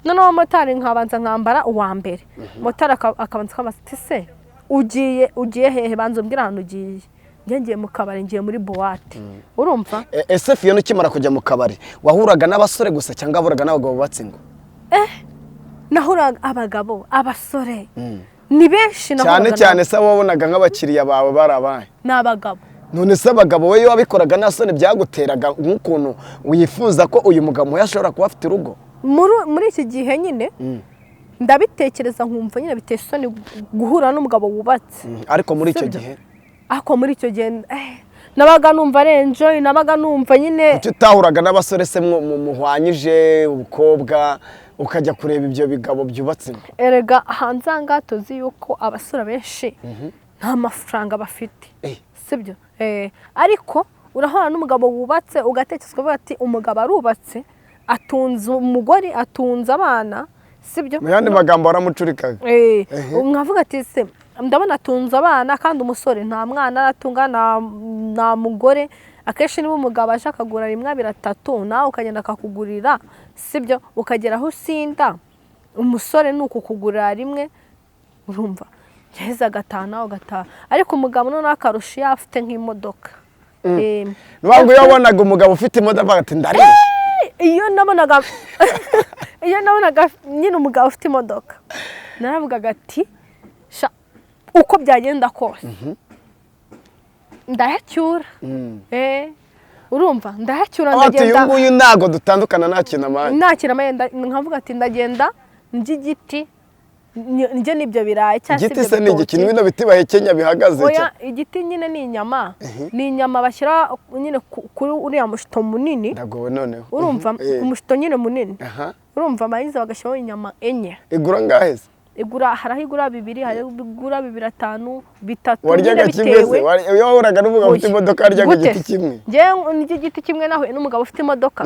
Noneho motari nkabanza nkambara uwa mbere, motari akabanza akabaza ati: "Se ugiye hehe? Banza umbwire ahantu ugiye." Njye ngiye mu kabari, ngiye muri boîte, urumva? Ese Fiona, ukimara kujya mu kabari wahuraga n'abasore gusa cyangwa wahuraga n'abagabo bubatse ingo? Nahuraga abagabo, abasore ni benshi Cyane nahuraga. Cyane se wabonaga nk'abakiriya bawe bari abahe? Ni abagabo. None se abagabo we, iyo wabikoraga nta soni byaguteraga, nk'ukuntu wifuza ko uyu mugabo muhe ashobora kuba afite urugo? Muri iki gihe nyine ndabitekereza nkumva nyine biteye isoni guhura n'umugabo wubatse. Ariko muri icyo Sibyo? gihe? Ariko muri icyo gihe nabaga numva ari enjoy, nabaga numva nyine. Kuki utahuraga n'abasore se muhwanyije ubukobwa, ukajya kureba ibyo bigabo byubatse? Erega hanze aha ngaha tuzi yuko abasore benshi nta mafaranga bafite. Sibyo? Ariko urahura n'umugabo wubatse, ugatekereza ukavuga ati: "Umugabo arubatse, atunze umugore, atunze abana," sibyo? Mu yandi magambo waramucurikaga? Nkavuga ati: "Se ndabona atunze abana, kandi umusore nta mwana aratunga, nta mugore." Akenshi niba umugabo aje akagura rimwe, abiri, atatu, nawe ukagenda akakugurira, sibyo? Ukagera aho usinda. Umusore ni ukukugurira rimwe, urumva, yaheze agataha, nawe ugataha. Ariko umugabo noneho akarusha iyo afite nk'imodoka. Ni ukuvuga ngo iyo wabonaga umugabo ufite imodoka ati: "Ndariye." Iyo nabonaga nyine umugabo ufite imodoka, naravugaga ati: "Sha, uko byagenda kose ndayacyura." Urumva, ndayacyura. Ati uyu Ndagenda. nguyu ntabwo dutandukana nta kintu amaye. Nakira amayenda, nkavuga ati: "Ndagenda ndya igiti, ndye n'ibyo birayi cyangwa se Igiti ibyo se ni igiki? bitoki." Ni bino biti bahekenya bihagaze? Oya, igiti nyine ni inyama, ni inyama bashyira nyine kuri uriya mushito munini. Ndagowe noneho. Urumva? Ku mushito nyine munini. Urumva, barangiza bagashyiraho inyama enye. Igura ngahe se? Igura, hari aho igura bibiri, hari aho igura bibiri atanu, bitatu. Waryaga Nyine kimwe se? bitewe. Iyo wahuraga n'umugabo ufite Oya. imodoka, waryaga Gute? igiti kimwe? Njyewe ndya igiti kimwe nahuye n'umugabo ufite imodoka?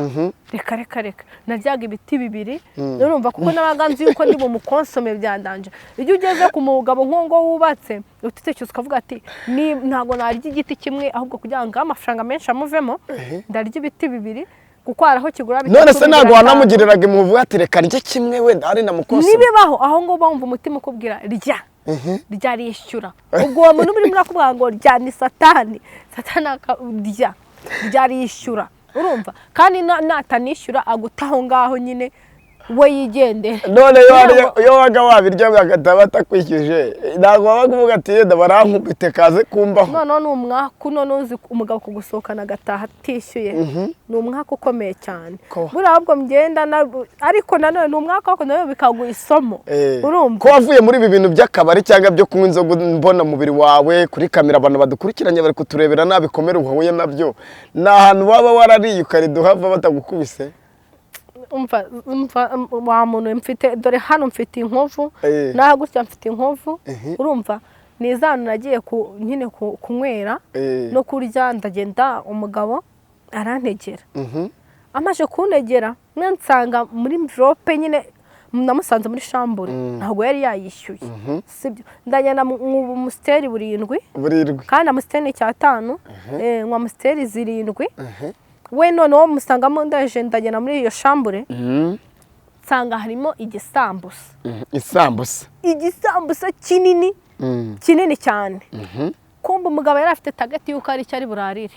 Reka, reka, reka. Naryaga ibiti bibiri, urumva, kuko nabaga nzi yuko ndi bumukonsome byandanje. Iyo ugeze ku mugabo nk'uwo wubatse, utitekereza ukavuga ati: "Ntabwo narya igiti kimwe, ahubwo kugira ngo amafaranga menshi amuvemo ndarya ibiti bibiri," kuko hari aho kigura bitatu, None se bibiri ntabwo atanu. wanamugiriraga impuhwe, uvuga ati: "Reka ndye kimwe, wenda ari namukonsome"? Nibibaho aho ngaho, wumva umutima ukubwira: "Rya, rya, rishyura." Ubwo uwo muntu urimo urakubwira ngo rya ni Satani. Satani rya, rya, rishyura, urumva? Kandi natanishyura aguta aho ngaho nyine, we yigendera. None iyo Kugira iyo wabaga wabirya bagahita batakwishyuje, ntabwo wabaga uvuga ati: "Yenda barankubite kaze kumbaho"? Noneho ni umwaku. Noneho uzi umugabo kugusohokana agataha atishyuye, ni umwaku ukomeye cyane. Buriya ahubwo mgenda ariko nanone ni umwaku, ariko nanone bikaguha isomo. Urumva? Ko wavuye muri ibi bintu by'akabari cyangwa byo kunywa inzoga, mbona umubiri wawe kuri kamera, abantu badukurikiranye bari kuturebera, nta bikomere uhuye nabyo? Ni ahantu waba warariye ukarinda uhava batagukubise? Umva, umva wa muntu, mfite, dore hano mfite inkovu. Naho gutya mfite inkovu. Urumva, ni izantu nagiye nyine kunywera no kurya. Ndagenda, umugabo arantegera. Amaze kuntegera mwe, nsanga muri enveloppe nyine namusanze muri chambre, ntabwo yari yayishyuye, sibyo? Ndagenda mu Amstel burindwi. Burirwi. Kandi Amstel ni icyatanu. Nywa Amstel zirindwi. We noneho musangamo, ndaje ndagenda muri iyo chambre, nsanga harimo igisambusa. Isambusa. Igisambusa kinini, kinini cyane. Kumva, umugabo yari afite target y'uko ari icyo ari burarire.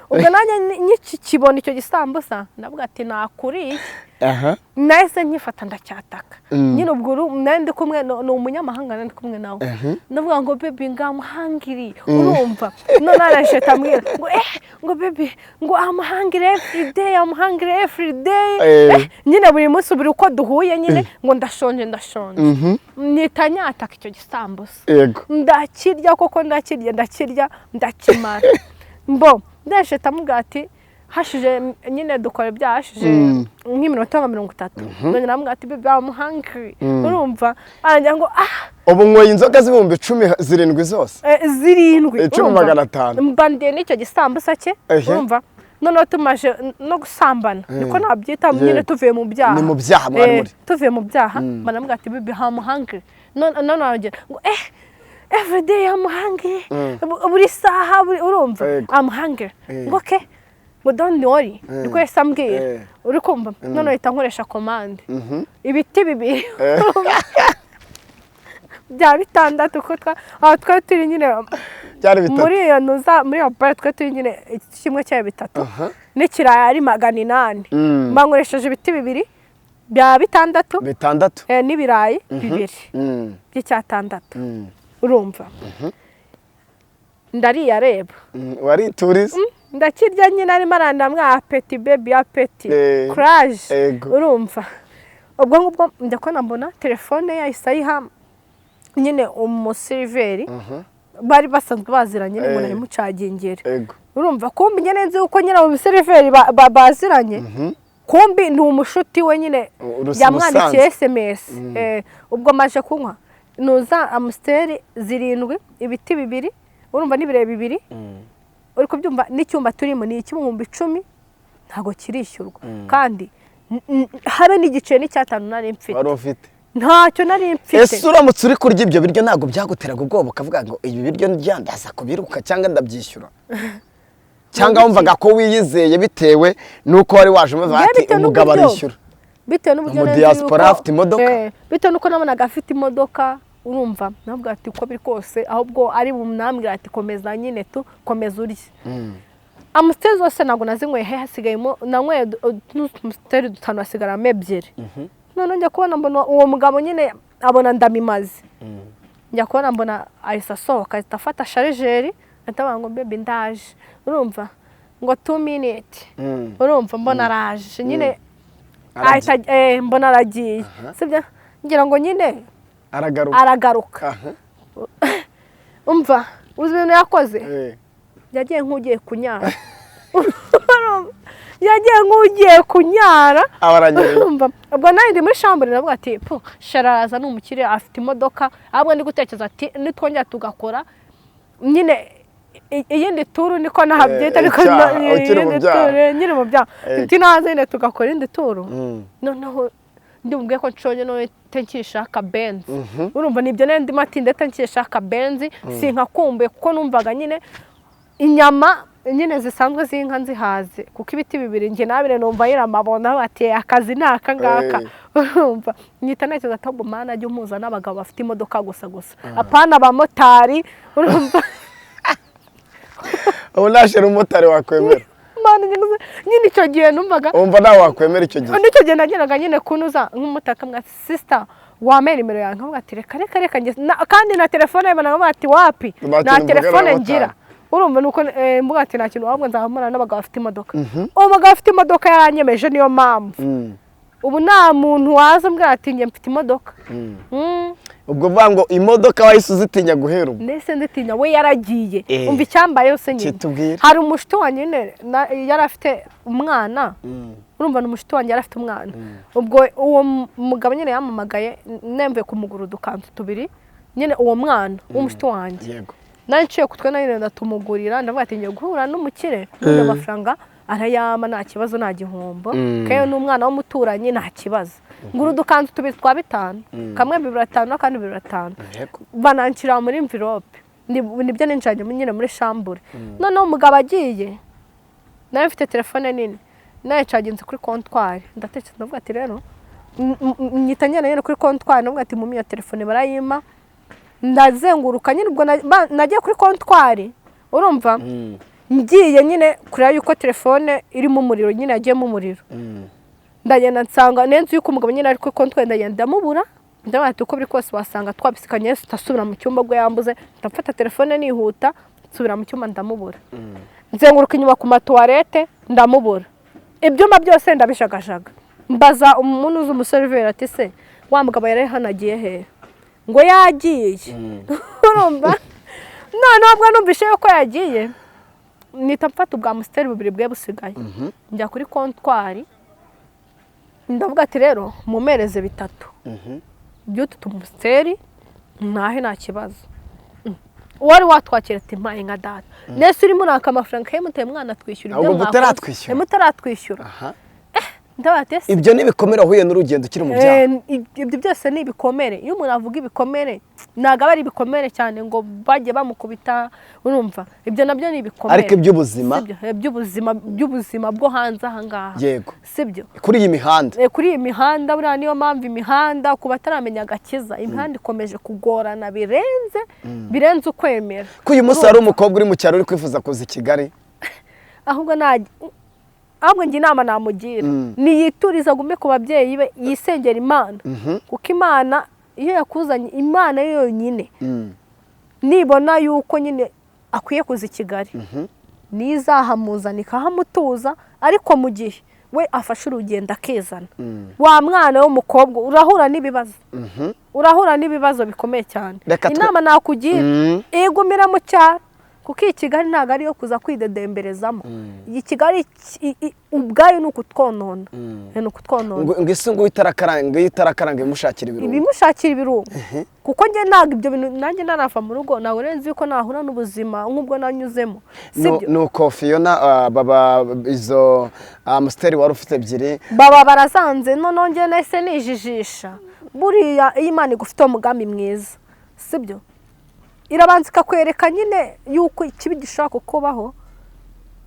Ubwo nanjye nkikibona icyo gisambusa, ndavuga ati: "Nakuriye." Nahise nkifata, ndacyataka. Nyine ubwo nari ndi kumwe ni umunyamahanga nari ndi kumwe nawe. Ndavuga ngo: "Baby, ngo I'm hungry." Urumva, none araje ambwira ngo ngo: "Baby, ngo I'm hungry every day, I'm hungry every day." Nyine buri munsi, buri uko duhuye nyine ngo ndashonje, ndashonje. Nita nyataka icyo gisambusa. Ndakirya koko, ndakirya, ndakirya, ndakimara. Mbo ndaje ndamubwira ati hashije nyine dukora ibyaha, hashije nk'iminota nka 30, none namubwira ati: "Baby, I'm hungry." Urumva, arangira ngo: "Ah." Ubu nyweye inzoga z'ibihumbi 10 zirindwi zose. Zirindwi. Icumi. Urumva? 500. Mba ndiye n'icyo gisambusa cye. Urumva, noneho tumaje no gusambana, niko nabyita nyine. Tuvuye mu byaha. Ni mu byaha mwari muri. Tuvuye mu byaha, mba namubwira ati: "Baby, I'm hungry." None arongera ngo: "Every day I'm hungry." Buri saha, urumva? "I'm hungry." Ngo: "Okay," ngo: "Don't worry." Niko yahise ambwira. Uri kumva, none ahita nkoresha commande, ibiti bibiri bya bitandatu, kuko aho twari turi nyine Byari bitatu. muri iyo nuza, muri iyo bare twari turi nyine, kimwe cya bitatu n'ikirayi ari 800. Mba nkoresheje ibiti bibiri bya bitandatu. Bitandatu. N'ibirayi bibiri by'icyatandatu. Urumva, ndariye areba. Warituriza. Ndakirya nyine, arimo arandamwa: "Appétit, baby, appétit." Kuraje. Urumva, ubwo ngubwo njya kubona mbona telefone yahise ayiha nyine umuseriveri bari basanzwe baziranye, umuntu ayimucagingera. Urumva, kumbi nyine nzi uko nyine abo museriveri baziranye, kumbi ni umushuti we nyine yamwandikiye Ubusanzwe. SMS. Ubwo maje kunywa nuza Amstel zirindwi, ibiti bibiri, urumva, n'ibirere bibiri, uri kubyumva? N'icyumba turimo ni icy'ibihumbi 10, ntabwo kirishyurwa, kandi habe n'igiceri n'icyatanu nari mfite. Wari ufite? Ntacyo nari mfite. Ese uramutse uri kurya ibyo biryo, ntabwo byaguteraga ubwoba, ukavuga ngo: "Ibi biryo ndya ndaza kubiruka cyangwa ndabyishyura"? Cyangwa wumvaga ko wiyizeye bitewe n'uko wari waje umaze Njyewe ati bitewe umugabo n'uburyo- arishyura? Bitewe n'uburyo Mu nari nzi diaspora yuko- afite imodoka? Bitewe n'uko nabonaga afite imodoka, urumva, nabwo ati uko biri kose ahubwo ari bumwambwira ati: "Komeza nyine tu, komeza urye." Amstel zose ntabwo nazinyweye, he hasigayemo nanyweye Amstel dutanu, hasigaramo ebyiri. None njya kubona mbona uwo mugabo nyine abona ndamimaze. Njya kubona mbona ahise asohoka, ahita afata chargeur, ahita avuga ngo: "Baby, ndaje." Urumva, ngo 2 minutes. Urumva, mbona araje nyine, ahita mbona aragiye, sibyo? Ngira ngo nyine Aragaruka. Aragaruka. Umva, uzi ibintu yakoze? Yagiye nk'ugiye kunyara. Urumva? Yagiye nk'ugiye kunyara. Aba aranyereye. Urumva, ubwo nawe ndi muri chambre, navuga ati: "Pu, sharaza ni umukire, afite imodoka." Ahubwo ndi gutekereza ati nitwongera tugakora nyine iyindi tour, niko nahabyita, ariko Icyaha, ukiri mu iyindi byaha. tour, nkiri mu byaha. Ati naza nyine tugakora indi tour, noneho ndimubwiye ko nshonje, none nkishaka Benz. Urumva, nibyo nari ndimo, ati ndetse nkishaka Benz, sinkakumbuye, kuko numvaga nyine inyama nyine zisanzwe z'inka nzihaze, kuko ibiti bibiri njye nabire numva nyiramabona bati akazi ni aka ngaka. Urumva, nyita ntekereza ati ahubwo Mana ajya umpuza n'abagabo bafite imodoka gusa gusa, apana abamotari, urumva. Ubu nta chéri umumotari wakwemera? Mana, nyine icyo gihe numvaga Wumva nawe wakwemera icyo gihe? N'icyo gihe nageraga nyine kunuza nk'umutaka mwa sister, wamera nimero yawe, nkavuga ati reka reka reka njye kandi na telefone ye banavuga ati wapi. Nta Nta kintu mvugana telefone n'abamotari. ngira. Urumva, nuko mvuga ati nta kintu, ahubwo nzahumura n'abagabo bafite imodoka. Uwo mugabo afite imodoka yaranyemeje, niyo mpamvu ubu nta muntu waza umbwira ati njye mfite imodoka. Ubwo uvuga ngo imodoka wahise uzitinya guhera ubu? Ndetse nditinya, we yaragiye. Umva icyambaye yose nyine. Kitubwire. Hari umushuti wanjye nyine yari afite umwana. Urumva, ni umushuti wanjye, yari afite umwana. Ubwo uwo mugabo nyine yampamagaye nemvuye kumugura udukanzu tubiri nyine, uwo mwana w'umushuti wanjye. Nari nciye ku twe nyine ndatumugurira, ndavuga ati ngiye guhura n'umukire n'undi, amafaranga arayama, nta kibazo, nta gihombo. Keyo n'umwana w'umuturanyi, nta kibazo. Ngura udukanzu tubiri twa bitanu, kamwe bibiri atanu, akandi bibiri atanu. Bananshyira muri enveloppe. Nibyo ninjiranye nyine muri chambre. Noneho umugabo agiye, nawe mfite telefone nini, nawe ncaginze kuri comptoir, ndatekereza, ndavuga ati rero nyita ngenda nyine kuri comptoir, ndavuga ati mumpe iyo telefone, barayima. Ndazenguruka nyine, ubwo nagiye kuri comptoir, urumva, ngiye nyine kureba yuko telefone irimo umuriro, nyine yagiyemo umuriro. Ndagenda nsanga nenze yuko umugabo nyine ari kuri comptoir, ndagenda ndamubura. Ndavuga ati uko biri kose wasanga twabisikanye, tutasubira mu cyumba ubwo yambuze. Ndafata telefone nihuta, nsubira mu cyumba, ndamubura. Nzenguruka inyuma ku matoilette, ndamubura. Ibyumba byose ndabijagajaga. Mbaza umuntu uzi, umuseriveri, ati se wa mugabo yari hano agiye hehe? Ngo yagiye. Urumva, noneho ubwo numvise yuko yagiye, nita mfata ubwa Amstel bubiri bwe busigaye, njya kuri comptoir, ndavuga ati rero mumereze bitatu by'utu tuAmstel ntahe, nta kibazo. Uwari watwakira ati mpaye nka data, nese urimo uraka amafaranga ka MTN, mwana twishyura ibyo Ahubwo mwakoze. mutaratwishyura. Mutaratwishyura. Ndavuga ati ese Ibyo ni ibikomere wahuye n'urugendo ukiri mu byaha. Ibyo byose ni ibikomere. Iyo umuntu avuga ibikomere, ntabwo aba ari ibikomere cyane ngo bajye bamukubita, urumva, ibyo nabyo ni ibikomere. Ariko iby'ubuzima? Sibyo? By'ubuzima bwo hanze aha ngaha. Sibyo? Kuri iyi mihanda. Kuri iyi mihanda, buriya niyo mpamvu imihanda, ku bataramenya agakiza, imihanda ikomeje kugorana birenze, birenze ukwemera. Ko uyu munsi hari umukobwa uri mu cyaro uri kwifuza kuza i Kigali? Ahubwo njye inama namugira, niyiturize, agume ku babyeyi be, yisengera Imana, kuko Imana iyo yakuzanye, Imana yo yonyine nibona yuko nyine akwiye kuza i Kigali, nizahamuzana ikahamutuza. Ariko mu gihe we afashe urugendo akizana, wa mwana w'umukobwa, urahura n'ibibazo, urahura n'ibibazo bikomeye cyane. Reka Inama nakugira, igumira mu cyaro, kuko iyi Kigali ntabwo ari iyo kuza kwidedemberezamo. Iyi Kigali ubwayo ni ukutwonona, ni ukutwonona. Ngo isi ngo itarakaranga, iyo itarakaranga imushakira ibirungo. Ibimushakira ibirungo, kuko njye ntabwo ibyo bintu, nanjye ntarava mu rugo ntabwo nari nzi yuko nahura n'ubuzima nk'ubwo nanyuzemo, sibyo? Nuko Fiona, baba izo Amstel wari ufite ebyiri. Baba barazanze. Noneho njye nahise nijijisha. Buriya iyo Imana igufiteho umugambi mwiza, sibyo, irabanza ikakwereka nyine yuko ikibi gishobora kukubaho,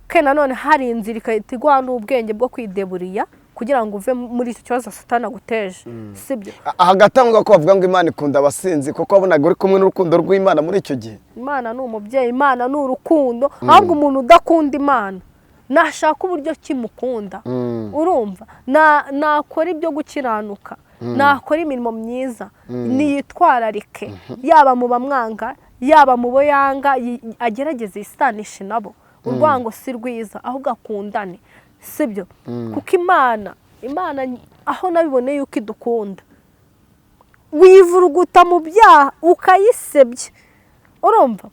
ke nanone hari inzira igahita iguha n'ubwenge bwo kwideburiya kugira ngo uve muri icyo kibazo Satani aguteje, sibyo? Hagati aho ngaho, ko bavuga ngo Imana ikunda abasinzi, kuko wabonaga uri kumwe n'urukundo rw'Imana muri icyo gihe? Imana ni umubyeyi, Imana ni urukundo. Ahubwo umuntu udakunda Imana nashaka uburyo kimukunda. Urumva, nakora ibyo gukiranuka, nakora imirimo myiza, niyitwararike, yaba mu bamwanga, yaba mu bo yanga, agerageze yisanishe nabo. Urwango si rwiza, ahubwo akundane, sibyo? Kuko Imana aho nabiboneye yuko idukunda, wivuruguta mu byaha ukayisebya, urumva,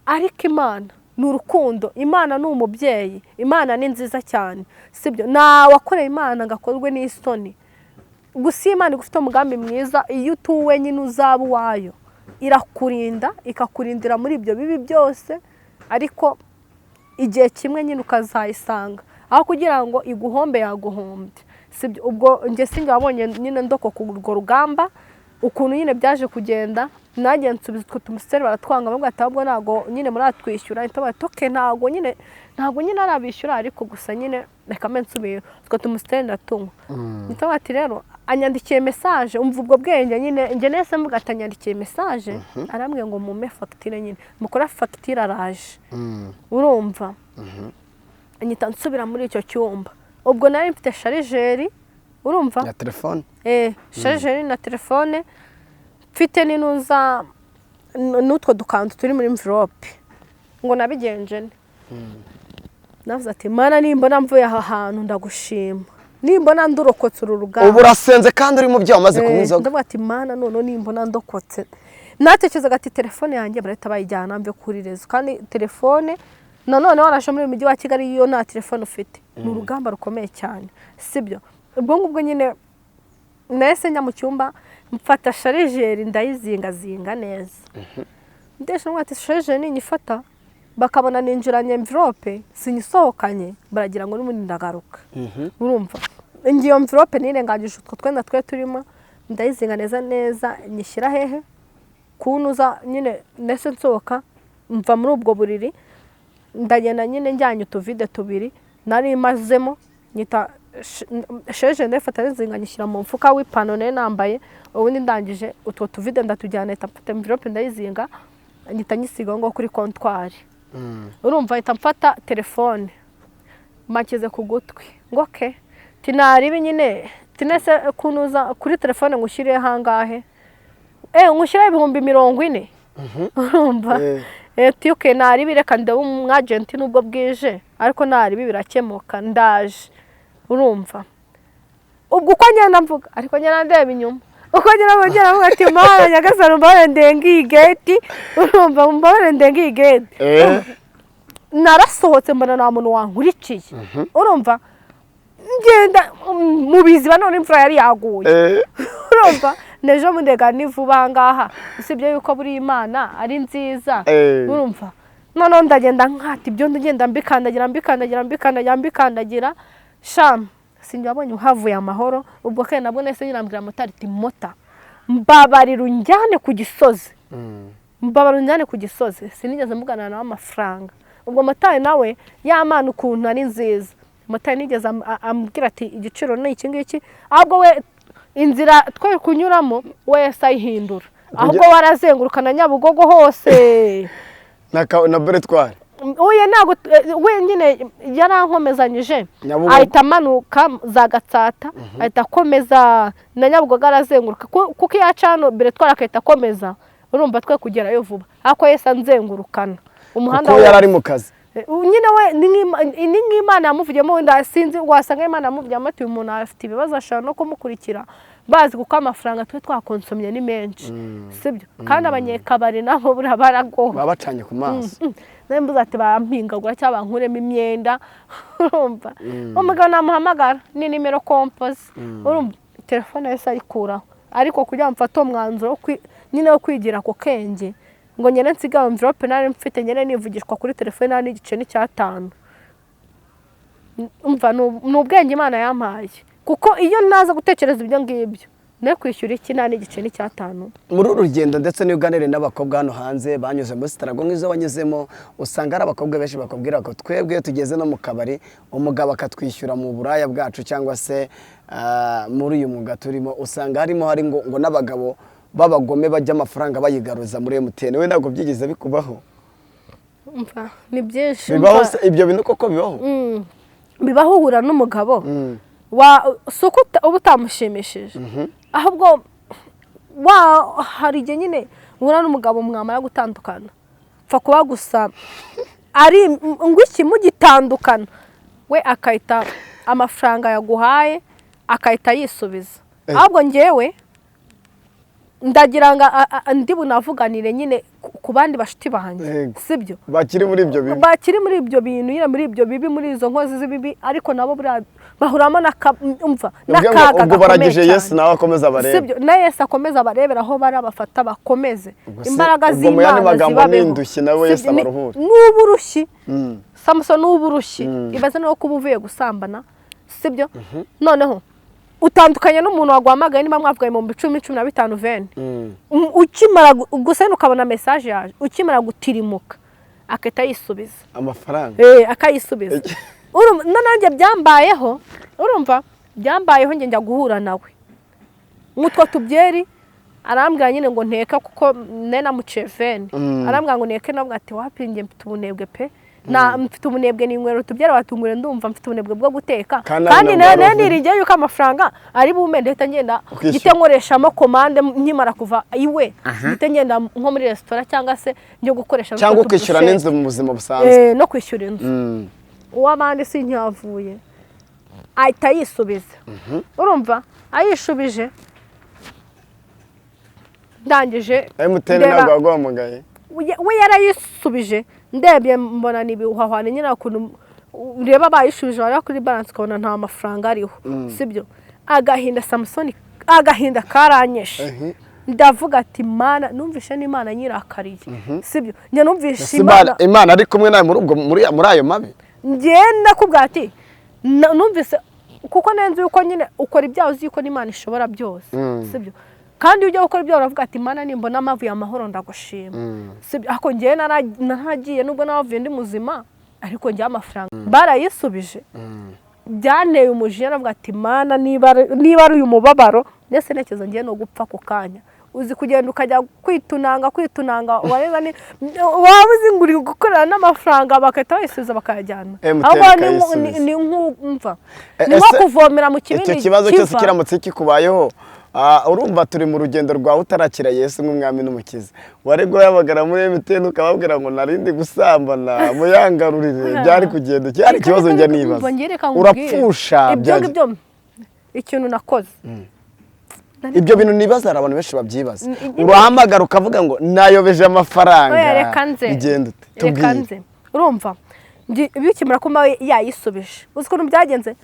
ariko Imana Ni urukundo. Imana ni umubyeyi, Imana ni nziza cyane, sibyo? Nta wakoreye Imana ngo akorwe n'isoni. Gusa iyo Imana igufite umugambi mwiza, iyo utuwe nyine uzaba uwayo, irakurinda, ikakurindira muri ibyo bibi byose, ariko igihe kimwe nyine ukazayisanga. Aho kugira ngo iguhombe, yaguhombye, sibyo? Ubwo njye sinjye wabonye nyine ndokoka urwo rugamba. Ukuntu nyine byaje kugenda, nanjye nsubiza utwo tumusiteri, baratwanga, bavuga ati: "Ahubwo ntabwo nyine muratwishyura." Ahita bati: "Okay, ntabwo nyine arabishyura, ariko gusa nyine reka mbe nsubira utwo tumusiteri ndatunywa." Mpita bati rero anyandikiye message. Umva ubwo bwenge nyine, njye nahise mvuga ati anyandikiye message, arambwiye ngo mumpe fagitire nyine, mukora fagitire, araje. Urumva, nyita nsubira muri icyo cyumba. Ubwo nari mfite chargeur, urumva? Ya telefone. Chargeur na telefone, mfite n'inuza n'utwo dukanzu turi muri enveloppe. Ngo nabigenje nte? Navuze ati: "Mana, nimbona mvuye aha hantu ndagushima, nimbona ndurokotse uru rugamba." Ubu urasenze kandi uri mu byaha, umaze kunywa inzoga. Ndavuga ati: "Mana, none nimbona ndokotse." Natekerezaga ati telefone yanjye barahita bayijyana mve kuri réseau. Kandi telefone nanone, waraje muri uyu mujyi wa Kigali, iyo nta telefone ufite ni urugamba rukomeye cyane, sibyo? Ubwo ngubwo nyine nahise njya mu cyumba, mfata chargeur, ndayizingazinga neza, ndesha ati chargeur ninyifata bakabona ninjiranye enveloppe sinyisohokanye, baragira ngo n'ubundi ndagaruka. Urumva, ngiyo enveloppe nirengagije utwo twenda twe turimo, ndayizinga neza neza, nyishyira hehe kunuza nyine. Ndetse nsohoka mva muri ubwo buriri, ndagenda nyine njyanye utuvide tubiri nari mazemo, nyita chargeur ndayifata, ndizinga, nyishyira mu mufuka w'ipantaro nari nambaye. Ubundi ndangije utwo tuvide ndatujyana, ahita mfata enveloppe ndayizinga, nyita nyisiga aho ngaho kuri comptoir. Urumva, ahita mfata telefone makize ku gutwi ngo ke tinaribi nyine tinese kunuza kuri telefone ngo ushyire hangahe, ngushyire 40,000. Urumva? Tiyuke naribi, reka ndebe umwagenti nubwo bwije, ariko naribi birakemuka, ndaje. Urumva, ubwo uko ngenda mvuga, ariko ngenda ndeba inyuma, uko ngenda ngenda mvuga ati: "Mana Nyagasani, mbabare ndenge iyi gate." Urumva, mbabare ndenge iyi gate. Narasohotse, mbona nta muntu wankurikiye. Urumva, ngenda mu biziba, none imvura yari yaguye. Urumva, n'ejo mundega ni vuba aha ngaha, usibye yuko buri Imana ari nziza. Urumva, noneho ndagenda nkata ibyo, ngenda mbikandagira, mbikandagira, mbikandagira, mbikandagira, sham sinjye wabonye uhavuye amahoro. Ubwo kandi nabwo nahise nyirambwira motari ati: "Mota, mbabarira unjyane ku Gisozi, mbabarira unjyane ku Gisozi." Sinigeze mvuganana nawe amafaranga. Ubwo motari nawe yamana ukuntu ari nziza, motari nigeze ambwira ati igiciro ni iki ngiki, ahubwo we inzira twe kunyuramo we yahise ayihindura, ahubwo warazenguruka na Nyabugogo hose. Na beretwari. Uye ntabwo we nyine yarankomezanyije. Nyabugogo. Ahita amanuka za Gatsata, ahita akomeza na Nyabugogo arazenguruka, kuko iyo aca hano beretwari akahita akomeza, urumva twe kugerayo vuba, ariko yahise anzengurukana umuhanda Kuko yari wose. ari mu kazi. Nyine we ni nk'Imana yamuvugiyemo, wenda sinzi, wasanga Imana yamuvugiyemo ati uyu muntu afite ibibazo, ashobora no kumukurikira bazi, kuko amafaranga twe twakonsomye ni menshi, sibyo? Kandi abanyekabari nabo buriya baragowe. Baba bacanye ku maso. Nawe mbuze ati bampingagura cyangwa bankuremo imyenda. Urumva, umugabo namuhamagara ni numéro composé. Urumva, telefone yahise ayikuraho, ariko kugira ngo mfate uwo mwanzuro nyine wo kwigira ako kenge ngo ngende nsigaye enveloppe nari mfite, ngende nivugishwa kuri telefone nari n'igice n'icyatanu. Umva, ni ubwenge Imana yampaye, kuko iyo naza gutekereza ibyo ngibyo ne kwishyura iki nta n'igice n'icyatanu. Muri uru rugendo, ndetse n'iyo uganiriye n'abakobwa hano hanze banyuze muri struggle nk'izo wanyuzemo, usanga ari abakobwa benshi bakubwira ko twebwe iyo tugeze no mu kabari, umugabo akatwishyura mu buraya bwacu cyangwa se muri uyu mwuga turimo, usanga harimo hari ngo n'abagabo b'abagome bajya amafaranga bayigaruza muri MTN. We ntabwo byigeze bikubaho? Umva, ni byinshi. Bibaho? Umva, Se ibyo bintu koko bibaho? Bibaho, uhura n'umugabo wa si uko uba utamushimishije, ahubwo wa hari igihe nyine uhura n'umugabo mwamara gutandukana, pfa kuba gusa ari ngo iki, mugitandukana we akahita amafaranga yaguhaye akahita yisubiza. Ahubwo ngewe ndagira ngo ndi bunavuganire nyine. ku bandi bashuti banjye, Yego. sibyo? Bakiri muri ibyo bibi. Bakiri muri ibyo bintu nyine, muri ibyo bibi, muri izo nkozi z'ibibi, ariko nabo buriya bahuramo umva, Ubwo ngo- n'akaga ubwo gakomeye baragije Yesu cyane. nawe akomeza abarebe. Sibyo, na Yesu akomeza abarebera aho bari, abafata bakomeze Ubwo se- imbaraga ubwo mu yandi z'Imana magambo zibabeho. ni indushyi, nawe Yesu Sibyo, abaruhure. N'uburushyi, Samusoni, n'uburushyi. Ibaze no kuba uvuye gusambana, sibyo? Noneho utandukanye n'umuntu waguhamagaye, niba mwavuganye mu 10,000, 15, 20, ukimara gusa ukabona message yaje, ukimara gutirimuka akahita yisubiza amafaranga. Akayisubiza. Urumva, no nanjye byambayeho, urumva, byambayeho. Njye njya guhura nawe nk'utwo tubyeri, arambwira nyine ngo nteka kuko nari namuciye 20. Arambwira ngo nteke, navuga ati: "Wapi, njye mfite ubunebwe pe, na mfite ubunebwe, ninywera utubyeri watungure, ndumva mfite ubunebwe bwo guteka." Kandi Kandi nawe nayo wari niringiye yuko amafaranga ari bume, ndahita ngenda Ukishyura. ngite nkoreshamo commande nkimara kuva iwe, ngite ngenda nko muri resitora cyangwa se njye gukoresha Cyangwa utwo ukishyura tuburusheti. n'inzu mu buzima busanzwe. No kwishyura inzu. Uw'abandi si ntiyavuye, ahita yisubiza. Urumva, ayishubije, ndangije MTN ndeba- ntabwo waguhamagaye? We yarayisubije, ndebye mbona ni ibihuhahwane nyine, ukuntu ureba bayishubije, wareba kuri balance ukabona nta mafaranga ariho, sibyo? Agahinda, Samusoni, agahinda karanyishe. Ndavuga ati: "Mana," numvishe n'Imana nyirakariye, sibyo? Njye numvishe Ese Imana Imana Imana ari kumwe nawe muri ubwo muri ayo mabi? Ngenda kubwira ati numvise kuko nenze yuko nyine ukora ibyaha uzi yuko n'Imana ishobora byose, sibyo? Kandi iyo ujya gukora ibyaha uravuga ati: "Imana, nimbona amavuye amahoro ndagushima," sibyo? Ariko ngewe naragiye, nubwo nabavuye ndi muzima, ariko ngewe amafaranga barayisubije, byanteye umujinya. Navuga ati: "Mana, niba ari uyu mubabaro," ndetse ntekereza ngiye no gupfa ako kanya. Uzi kugenda ukajya kwitunanga, kwitunanga, wareba ni waba uzi ngo uri gukorera n'amafaranga, bagahita bayisubiza bakayajyana. MTN Ahubwo ikayisubiza. ni nk'umva ni nko Ese kuvomera mu kibindi icyo kibazo cyose kiva. kiramutse kikubayeho, urumva turi mu rugendo rwawe utarakira Yesu nk'umwami n'umukiza, wari guhamagara muri MTN ukababwira ngo narindi gusambana, muyangarurire? Byari kugenda cyari ikibazo njya nibaza. Umva, njye reka nkubwire. Urapfusha Ibyo ngibyo ikintu nakoze Ibyo bintu nibaza, hari abantu benshi babyibaza. Urahamagara ukavuga ngo nayobeje amafaranga, Oya, reka nze. bigenda ute? Reka Tubwire. nze. Urumva, bikimara kuba yayisubije, uzi ukuntu byagenze?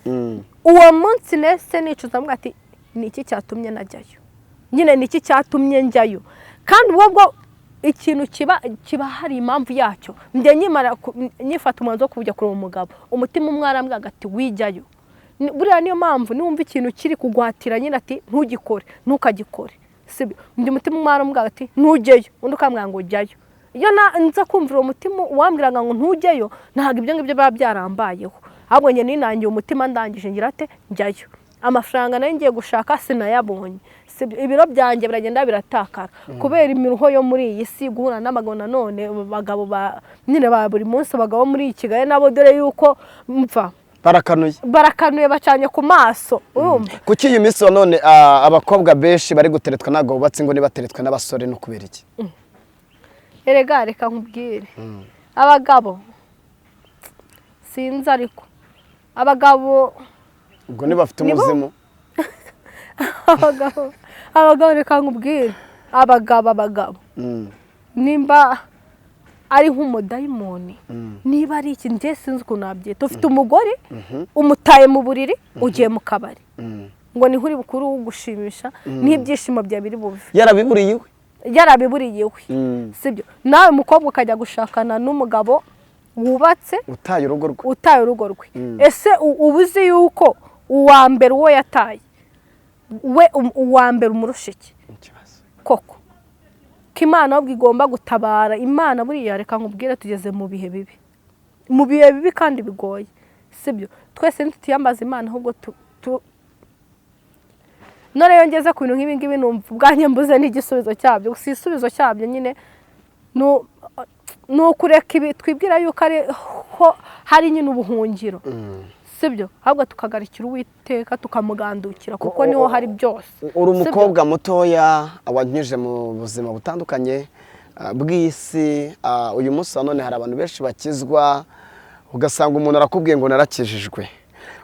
Uwo munsi nese nicuza, mvuga ati: "Ni iki cyatumye najyayo nyine? Ni iki cyatumye njyayo?" Kandi ubwo bwo ikintu kiba hari impamvu yacyo. Njye nkimara nyifata umwanzuro wo kujya kureba umugabo, umutima umwe arambwira ati: "Wijyayo." Buriya niyo mpamvu niwumva ikintu kiri kugwatira nyine ati: "Ntugikore, ntukagikore," sibyo? Undi mutima umwe arambwira ati: "Ntujyeyo," undi ukambwira ngo: "Jyayo." Iyo nza kumvira uwo mutima wambwiraga ngo ntujyeyo, ntabwo ibyo ngibyo biba byarambayeho. Ahubwo njye ninangiye umutima, ndangije ngira ate? Njyayo. Amafaranga nayo ngiye gushaka sinayabonye. Ibiro byanjye biragenda biratakara kubera imiruho yo muri iyi si, guhura n'abagabo nanone, abagabo ba nyine ba buri munsi, abagabo muri Kigali nabo, dore yuko mva Barakanuye. Barakanuye, bacanye ku maso, urumva? Kuki iyi minsi wa none abakobwa benshi bari guteretwa ntabwo bubatse ngo nibateretwe n'abasore? No kubera iki? Erega reka nkubwire, abagabo sinzi, ariko abagabo Ubwo ntibafite umuzimu? Abagabo, reka nkubwire, abagabo nimba ari nk'umudayimoni, niba ari iki, njye sinzi ukuntu nabyita. Ufite umugore, umutaye mu buriri, ugiye mu kabari ngo niho uri bukuru ugushimisha, niho ibyishimo byawe biri buve. Yarabiburiye iwe. Yarabiburiye iwe, sibyo? Nawe mukobwa ukajya gushakana n'umugabo wubatse, utaye urugo rwe. Utaye urugo rwe. Ese uba uzi yuko uwa mbere uwo yataye we, uwa mbere umurusha iki? Ikibazo. Koko ko Imana ahubwo igomba gutabara. Imana buriya, reka nkubwire, tugeze mu bihe bibi, mu bihe bibi kandi bigoye, sibyo? Twese ntituyambaze Imana, ahubwo none iyo ngeze ku bintu nk'ibi ngibi numva ubwanjye mbuze n'igisubizo cyabyo. Gusa igisubizo cyabyo nyine ni ukureka ibi twibwira yuko ariho hari nyine ubuhungiro, sibyo? Ahubwo tukagarukira Uwiteka, tukamugandukira, kuko niho hari byose. Uri umukobwa mutoya wanyuze mu buzima butandukanye bw'isi. Uyu munsi wa none hari abantu benshi bakizwa, ugasanga umuntu arakubwiye ngo narakijijwe.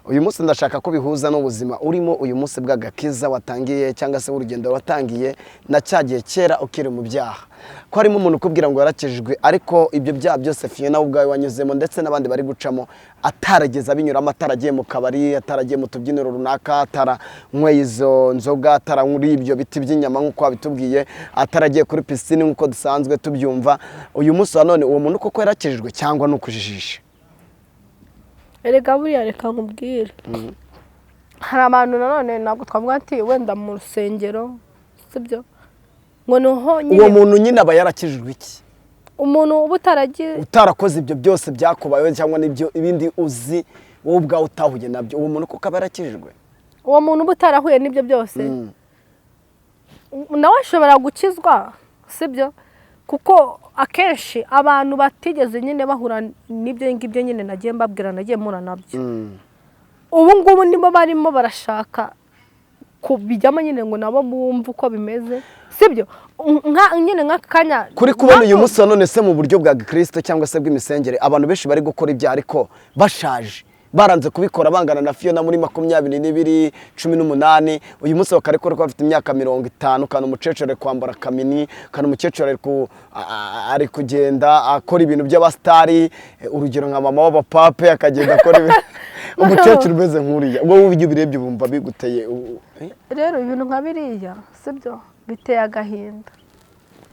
Uyu munsi ndashaka ko bihuza n'ubuzima urimo uyu munsi bw'agakiza watangiye, cyangwa se urugendo watangiye na cya gihe kera ukiri mu byaha. Ko harimo umuntu ukubwira ngo yarakijijwe, ariko ibyo byaha byose Fiona ubwawe wanyuzemo ndetse n'abandi bari gucamo atarageze abinyuramo, ataragiye mu kabari, ataragiye mu tubyiniro runaka, ataranyweye izo nzoga, ataranywa ibyo biti by'inyama nk'uko wabitubwiye, ataragiye kuri pisine nk'uko dusanzwe tubyumva. Uyu munsi wa none uwo muntu koko yarakijijwe cyangwa ni ukujijisha? Erega buriya reka nkubwire, hari abantu nanone ntabwo twavuga ati wenda mu rusengero, sibyo, ngo niho nyine. Uwo muntu nyine aba yarakijijwe iki? Umuntu uba utaragiye utarakoze ibyo byose byakubayeho cyangwa n'ibyo ibindi uzi wowe ubwawe utahuye nabyo, uwo muntu koko aba yarakijijwe? Uwo muntu uba utarahuye n'ibyo byose nawe ashobora gukizwa, sibyo, kuko akenshi abantu batigeze nyine bahura n'ibyo ngibyo nyine nagiye mbabwira, nagiye mpura nabyo, ubu ngubu nibo barimo barashaka kubijyamo nyine ngo nabo bumve uko bimeze, sibyo, nyine nk'aka kanya Kuri kubona uyu munsi wa none se mu buryo bwa gikristo cyangwa se bw'imisengere, abantu benshi bari gukora ibyaha ariko bashaje, baranze kubikora bangana na Fiona muri 22, 18, uyu munsi bakarikora ko bafite imyaka 50, kandi umukecuru ari kwambara kamini, kandi umukecuru ari kugenda akora ibintu by'abasitari, urugero nka mama w'abapape akagenda akora ibintu. Umukecuru umeze nk'uriya, wowe iyo ubirebye wumva biguteye eh? Rero ibintu nka biriya, sibyo, biteye agahinda,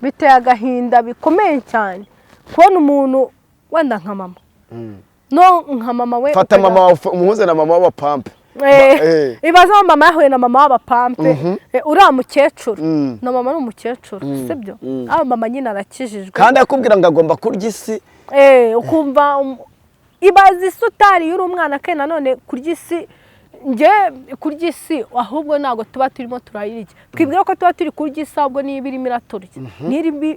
biteye agahinda bikomeye cyane kubona umuntu wenda nka mama, no nka mama we Fata mama wawe umuhuze na mama w'abapampe. Ibaze aho mama yahuye na mama w'abapampe, uriya mukecuru na mama ni umukecuru, sibyo, aho mama nyine arakijijwe. Kandi akubwira ngo agomba kurya isi. Ukumva ibaze isi utariye uri umwana. Ke nanone kurya isi, nge kurya isi ahubwo ntabwo tuba turimo turayirya, twibwira ko tuba turi kurya isi, ahubwo niba irimo iraturya,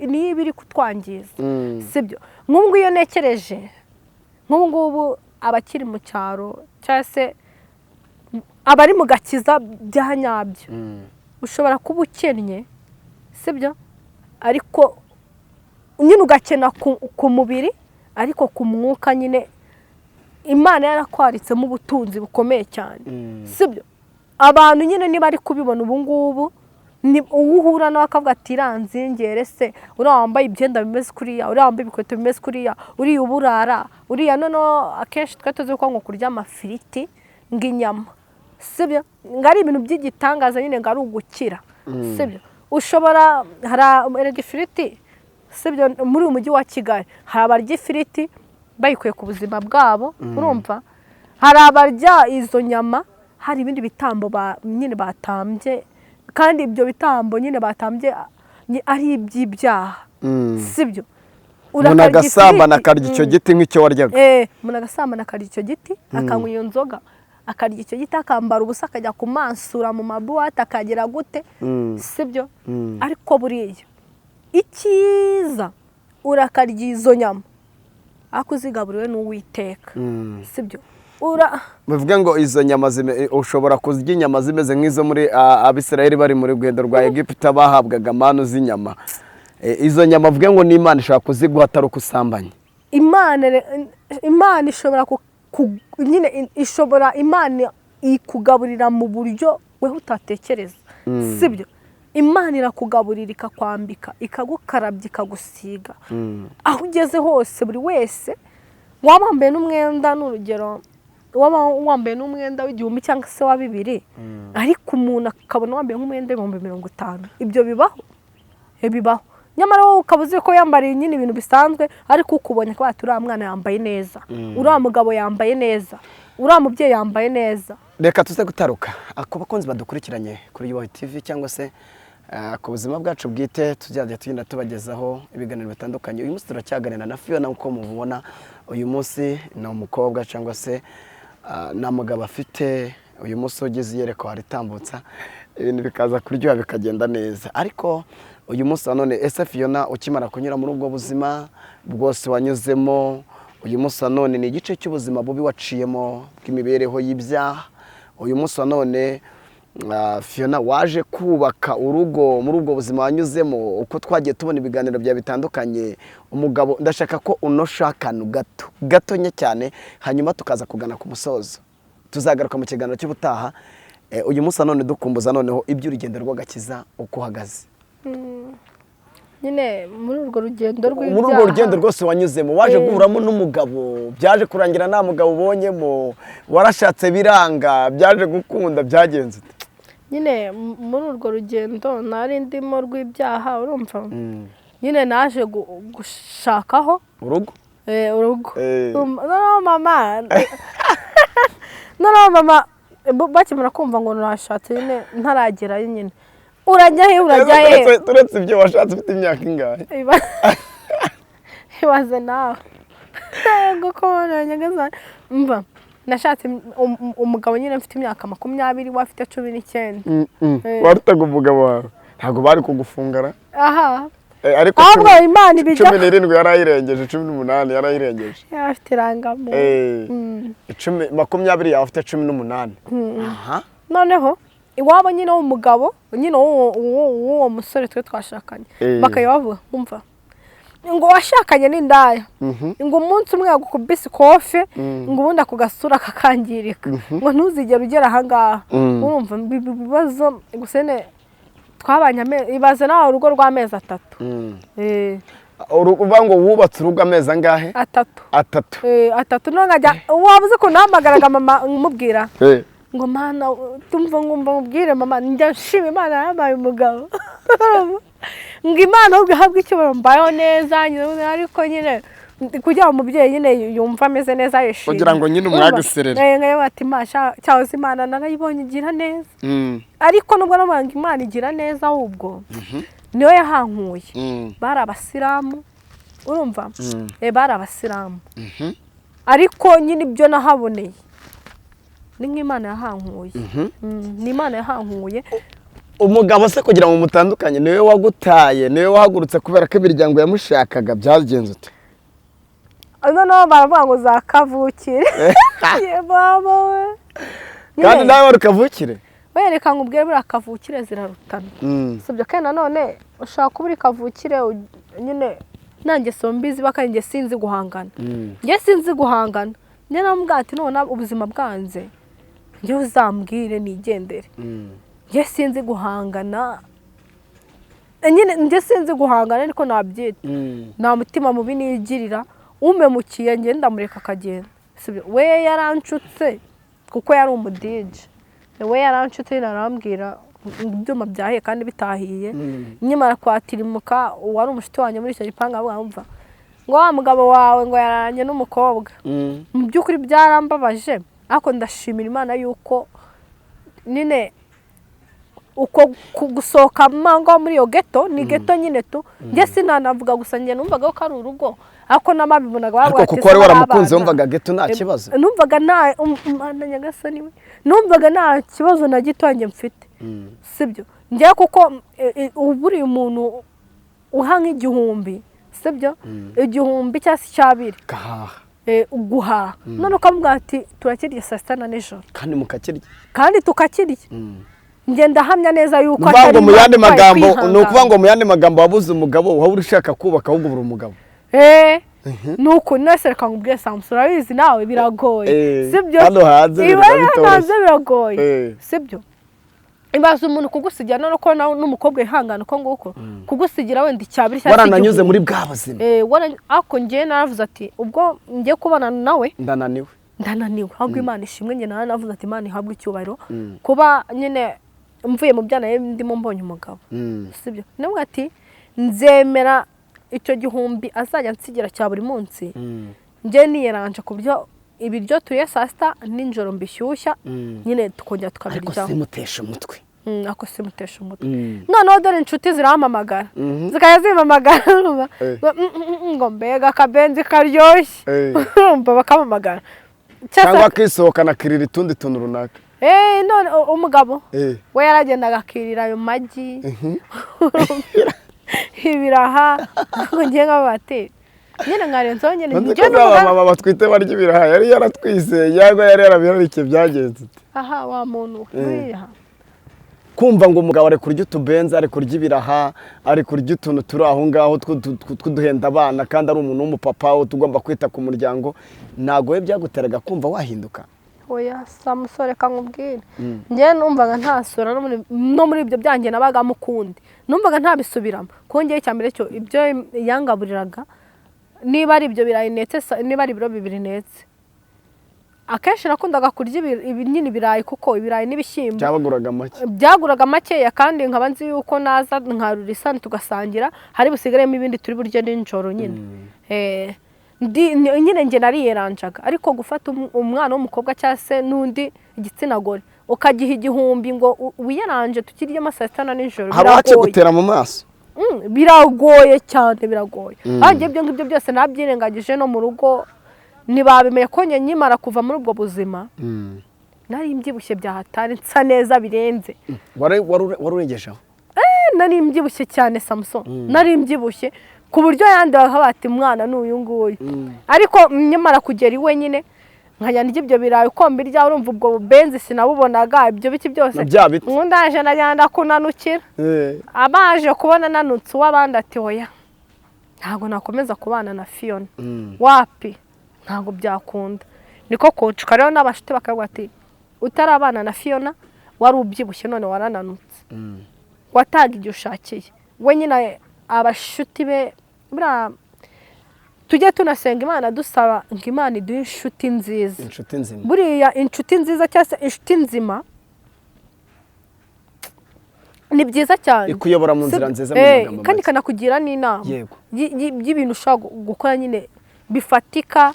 niba iri kutwangiza, sibyo. Nk'ubu iyo ntekereje nk'ubu ngubu abakiri mu cyaro cyangwa se abari mu gakiza bya nyabyo, ushobora kuba ukennye, sibyo, ariko nyine ugakena ku mubiri, ariko ku mwuka nyine Imana yarakwaritsemo ubutunzi bukomeye cyane, sibyo. Abantu nyine niba ari kubibona ubu ngubu, ni uwo uhura nawe akavuga ati iranzingere se, uriya wambaye ibyenda bimeze kuriya, uriya wambaye ibikweto bimeze kuriya, uriya uburara, uriya. Noneho akenshi twe tuzi ko ngo kurya amafiriti, ngo inyama, sibyo, ngo ari ibintu by'igitangaza nyine, ngo ari ugukira, sibyo. Ushobora hari erega ifiriti, sibyo, muri uyu mujyi wa Kigali hari abarya ifiriti bayikuye ku buzima bwabo, urumva, hari abarya izo nyama, hari ibindi bitambo nyine batambye, kandi ibyo bitambo nyine batambye ari iby'ibyaha, sibyo. Umuntu Urakarya agasambana ifiriti. akarya icyo giti nk'icyo waryaga. Umuntu agasambana akarya icyo giti, akanywa iyo nzoga, akarya icyo giti, akambara ubusa, akajya kumansura mu mabuwate, akagera gute, sibyo. Ariko buriya icyiza urakarya izo nyama ariko uzigaburiwe n'Uwiteka, sibyo, ura Bivuge ngo izo nyama ushobora kurya inyama zimeze nk'izo muri Abisirayeli bari muri rugendo rwa Egiputa bahabwaga manu z'inyama. Izo nyama avuge ngo n'Imana ishobora kuziguha atari uko usambanye. Imana ishobora nyine ishobora, Imana ikugaburira mu buryo weho utatekereza, sibyo. Imana irakugaburira, ikakwambika, ikagukarabya, ikagusiga aho ugeze hose. Buri wese waba wambaye n'umwenda, ni urugero, waba wambaye n'umwenda w'1000 cyangwa se wa 2000, ariko umuntu akabona wambaye nk'umwenda w'50,000, ibyo bibaho. Bibaho. Nyamara wowe ukaba uzi ko yambariye nyine ibintu bisanzwe, ariko ukubonye ko ati uriya mwana yambaye neza, uriya mugabo yambaye neza, uriya mubyeyi yambaye neza. Reka tuze gutaruka ku bakunzi badukurikiranye kuri Yubahe TV cyangwa se ku buzima bwacu bwite, tuzajya tugenda tubagezaho ibiganiro bitandukanye. Uyu munsi turacyaganira na Fiona. Nk'uko mubibona, uyu munsi ni umukobwa cyangwa se nta mugabo afite. Uyu munsi ugeze iyerekwa waritambutsa, ibintu bikaza kuryoha bikagenda neza. Ariko uyu munsi wa none, ese Fiona, ukimara kunyura muri ubwo buzima bwose wanyuzemo, uyu munsi wa none ni igice cy'ubuzima bubi waciyemo bw'imibereho y'ibyaha, uyu munsi wa none Fiona waje kubaka urugo muri ubwo buzima wanyuzemo, uko twagiye tubona ibiganiro byawe bitandukanye, umugabo, ndashaka ko unosha akantu gato gatonya cyane, hanyuma tukaza kugana ku musozo. Tuzagaruka mu kiganiro cy'ubutaha. Uyu munsi none dukumbuza noneho iby'urugendo rw'agakiza, uko uhagaze. Nyine muri urwo rugendo Muri urwo rw'ibyaha. rugendo rwose wanyuzemo, waje guhuramo n'umugabo, byaje kurangira nta mugabo ubonyemo, warashatse biranga, byaje gukunda, byagenze ute? Nyine muri urwo rugendo nari ndimo rw'ibyaha, urumva, nyine naje gushakaho Urugo. Urugo. Noneho mama bakimara kumva ngo nashatse, nyine ntaragerayo, nyine urajya he, urajya he? Turetse ibyo, washatse ufite imyaka ingahe? Ibaze nawe. Yego ko nyagasani, mva nashatse umugabo nyine mfite imyaka 20, we afite 19. Warutaga umugabo wawe, ntabwo bari kugufungara? Aha. Ariko Ahubwo Imana ibijya 17 yarayirengeje, 18 yarayirengeje. Yari afite irangamuntu. 20 yawe afite 18, aha. Noneho iwabo nyine w'umugabo, nyine w'uwo musore twe twashakanye, bakajya bavuga, umva ngo washakanye n'indaya, ngo umunsi umwe yagukubise ikofe, ngo ubundi ako gasura kakangirika, ngo ntuzigere ugera ahangaha. Urumva ibibazo gusa nyine twabanye ibaze nawe urugo rw'amezi 3. Uvuga ngo wubatse urugo amezi angahe? 3. 3. 3. None nkajya, waba uzi ukuntu nahamagaraga mama nkumubwira ngo mana, tumva ngumva mubwire mama, njya nshima Imana yampaye umugabo, ngo Imana ahubwo ihabwe icyubahiro, mbayeho neza nyine. Ariko nyine kugira ngo umubyeyi nyine yumve ameze neza, yishimye. Kugira ngo nyine umwagiserere. Nkayo ati Imana cyahoze Imana narayibonye igira neza. Ariko nubwo navuga ngo Imana igira neza, ahubwo niyo yahankuye. Bari abasilamu, urumva? Bari abasilamu, ariko nyine ibyo nahaboneye ni nk'Imana yahankuye. Ni Imana yahankuye. Umugabo se kugira ngo mutandukanye, niwe wagutaye, niwe wahagurutse kubera ko imiryango yamushakaga, byagenze ute? Noneho baravuga ngo za kavukire. Ye baba we. Kandi nawe wari kavukire. We, reka nkubwire, buriya kavukire zirarutana. Si ibyo kandi nanone ushobora kuba uri kavukire, nyine nta ngeso mbi ziba, kandi njye sinzi guhangana. Njye sinzi guhangana. Njye namubwira ati none ubuzima bwanze, njye uzambwire nigendere. Njye sinzi guhangana. Nyine njye sinzi guhangana, ariko nabyita nta mutima mubi nigirira. Umemukiye njye ndamureka akagenda. Sibyo, we yaranshutse kuko yari umudije. We yaranshutse nyine, arambwira ngo ibyuma byahiye kandi bitahiye. Nkimara kwatirimuka, uwari umushuti wanjye muri icyo gipangu avuga, mva ngo wa mugabo wawe ngo yararanye n'umukobwa. Mu by'ukuri byarambabaje, ariko ndashimira Imana yuko nyine uko gusohoka mango muri iyo ghetto, ni ghetto nyine tu, njye sinanavuga gusa, njye numvaga ko ari urugo, ariko n'ababibonaga Ariko bavuga ati kuko wari "Se bari waramukunze, abana." wumvaga ghetto nta kibazo. Numvaga nta Mana nyagasani we, numvaga nta kibazo na gito njye mfite. Sibyo, njye kuko uba uri umuntu uha nk'igihumbi, sibyo, igihumbi cyangwa se icyabiri, Gahaha. Guhaha, none ukamubwira ati turakirya saa sita na nijoro. Kandi mukakirya. Kandi tukakirya. Njye ndahamya neza yuko Ni ukuvuga ngo mu Imana yandi itwaye magambo, ni kwihangana. ukuvuga ngo mu yandi magambo wabuze umugabo, waba uri ushaka kubaka, ahubwo ubura umugabo. Ni uku nese, reka nkubwire Samusoni, urabizi nawe biragoye. Sibyo? Hano hanze Iwe biba hano bitoroshye. hanze biragoye. Sibyo, ibaze umuntu kugusigira, none ko nawe n'umukobwa wihangana uko nguko, kugusigira wenda icyabiri cyangwa se Warananyuze igihumbi. muri bwa buzima. Ariko njye naravuze ati ubwo ngiye kubana nawe, Ndananiwe. ndananiwe. Ahubwo Imana ishimwe, njye nawe navuze ati Imana ihabwe icyubahiro kuba nyine mvuye mu byana ndimo mbonye umugabo. Sibyo, nubwo ati nzemera icyo gihumbi azajya nsigira cya buri munsi, njye niyeranje ku buryo ibiryo turiye saa sita, nijoro mbishyushya, nyine tukongera Ariko tukabiryaho. Simutesha umutwe. Ako simutesha umutwe. Noneho dore inshuti zirampamagara, zikajya zimpamagara, urumva? Ngo, ngo mbega akabenzi karyoshye. Urumva bakampamagara. Cyangwa akisohokana akirira utundi tuntu runaka. None umugabo we yaragendaga akirira ayo magi, ibiraha, ariko ngiye nk'abati nyine nkarenzaho nyine. Nzi Njye ko za n'umugabo mama batwite barya ibiraha, yari yaratwise cyangwa yari yarabiharikiye, byagenze ute? Aha wa muntu buriya. Kumva ngo umugabo ari kurya utubenzi, ari kurya ibiraha, ari kurya utuntu turi aho ngaho tw'uduhenda abana, kandi ari umuntu w'umupapa tugomba kwita ku muryango, ntabwo we byaguteraga kumva wahinduka? Oya Samusore, reka nkubwire, njyewe numvaga ntasura no muri ibyo byanjye nabagamo ukundi, numvaga ntabisubiramo, kuko njyewe icya mbere cyo ibyo yangaburiraga, niba ari ibyo birayi netse, niba ari ibiro 2 netse, akenshi nakundaga kurya nyine ibirayi, kuko ibirayi n'ibishyimbo byabaguraga make, byaguraga makeya, kandi nkaba nzi yuko naza nkarura isani tugasangira, hari busigaremo ibindi turi buryo nijoro nyine. Nyine njye nariyeranjaga, ariko gufata umwana w'umukobwa cyangwa se n'undi igitsina gore ukagiha 1000 ngo wiyeranje tukiryemo saa sita na nijoro, haba hakigutera mu maso. Biragoye cyane, biragoye. Kandi ibyo ngibyo byose nabyirengagije, no mu rugo ntibabimenye ko njye nkimara kuva muri ubwo buzima nari mbyibushye bya hatari, nsa neza birenze. Wari urengejeho? Nari mbyibushye cyane Samson, nari mbyibushye ku buryo yandi bati mwana n'uyu nguyu. Ariko nyamara kugera iwe nyine nkajya ndya ibyo birayi uko mbirya, urumva ubwo bubenzi sinabubonaga, ibyo biti byose ndaje ndagenda kunanukira. Abaje kubona nanutse uw'abandi ati oya ntabwo nakomeza kubana na Fiona, wapi ntabwo byakunda. Niko kuncuka rero n'abashuti bakavuga ati utarabana na Fiona wari ubyibushye none warananutse, wataga igihe ushakiye. We nyine abashuti be, buriya tujye tunasenga Imana dusaba ngo Imana iduhe inshuti nziza, inshuti nzima. Buriya inshuti nziza cyangwa se inshuti nzima ni byiza cyane, ikuyobora mu nzira nziza, mu magambo kandi ikanakugira n'inama y'ibintu ushobora gukora nyine bifatika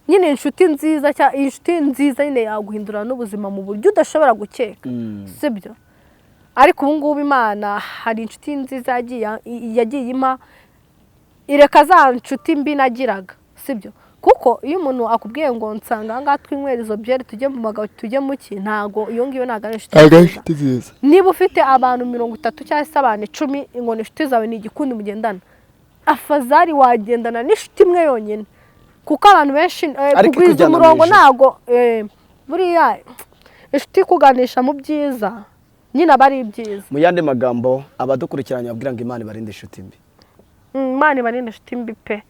nyine. Inshuti nziza cyangwa inshuti nziza nyine yaguhindura n'ubuzima mu buryo udashobora gukeka, sibyo? Ariko ubu ngubu Imana hari inshuti nziza yagiye impa, ireka za nshuti mbi nagiraga, sibyo? Kuko iyo umuntu akubwiye ngo nsanga aha ngaha twinywera izo byeri, tujye mu bagabo, tujye mu ki, ntago iyo ngiyo ntago ari inshuti nziza. Niba ufite abantu 30 cyangwa se abantu 10 ngo ni inshuti zawe, ni igikundi mugendana, afazari wagendana n'inshuti imwe yonyine, kuko abantu benshi kugwiza umurongo ntago. Buriya inshuti ikuganisha mu byiza nyine aba ari ibyiza. Mu yandi magambo abadukurikiranye babwira ngo Imana ibarinde inshuti mbi. Imana ibarinde inshuti mbi pe.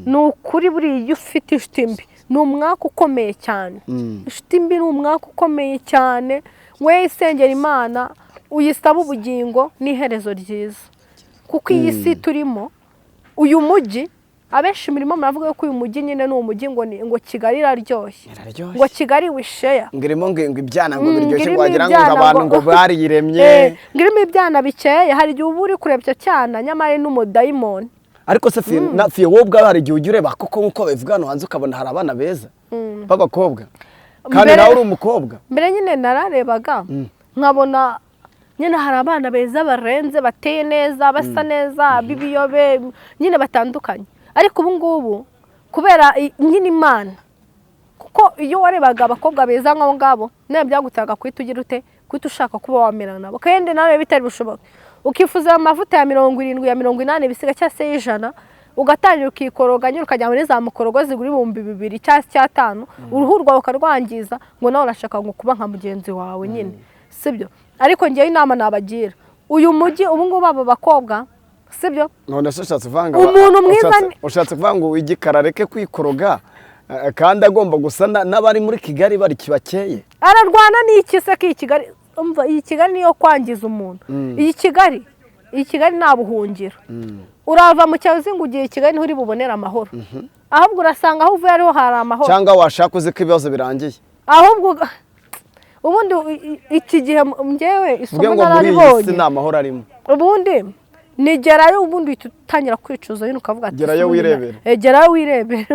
Ni ukuri, buriya iyo ufite inshuti mbi ni umwaka ukomeye cyane. Inshuti mbi ni umwaka ukomeye cyane. We isengera Imana uyisaba ubugingo n'iherezo ryiza, kuko iyi si turimo, uyu mujyi, abenshi mirimo muravuga ko uyu mujyi nyine ni umujyi ngo Kigali iraryoshye, ngo Kigali wisheya, ngo irimo ngo ibyana ngo biryoshye, ngo wagira ngo abantu ngo bariyiremye, ngo irimo ibyana bikeye. Hari igihe uba uri kureba icyo cyana nyamara n'umudayimoni. Ariko se Fiyo wowe ubwawe hari igihe ujya ureba koko nk'uko babivuga hano hanze ukabona hari abana beza b'abakobwa kandi nawe uri umukobwa? Mbere nyine nararebaga nkabona nyine hari abana beza barenze, bateye neza, basa neza, b'ibiyobe nyine batandukanye. Ariko ubu ngubu kubera nyine Imana, kuko iyo warebaga abakobwa beza nk'abo ngabo nawe byagutaga kuhita ugira ute, kuhita ushaka kuba wamera nabo, kandi nawe bitari bushoboke, ukifuza amavuta ya 70 ya 80 bisiga cyangwa se 100, ugatangira ukikoroga nyine ukajya muri za mukorogo zigura 2000 cyangwa 5,000, uruhu rwawe ukarwangiza ngo nawe urashaka ngo kuba nka mugenzi wawe nyine, sibyo? Ariko ngewe inama nabagira, uyu mujyi ubu ngubu abo bakobwa, sibyo? None se ushatse kuvanga umuntu mwiza, ushatse kuvanga ngo igikara areke kwikoroga kandi agomba gusa n'abari muri Kigali bari kibakeye? Ararwana n'iki se ki Kigali? Umva, iyi Kigali niyo kwangiza umuntu. Iyi Kigali nta buhungiro. Urava mu cyaro uzi ngo ugiye Kigali niho uri bubonera amahoro, ahubwo urasanga aho uvuye ariho hari amahoro, cyangwa washaka uzi ko ibibazo birangiye. Ahubwo ubundi iki gihe njyewe isomo nararibonye, nta mahoro arimo. Ubundi nigerayo, ubundi uhita utangira kwicuza nyine ukavuga ati gerayo wirebere, gerayo wirebere.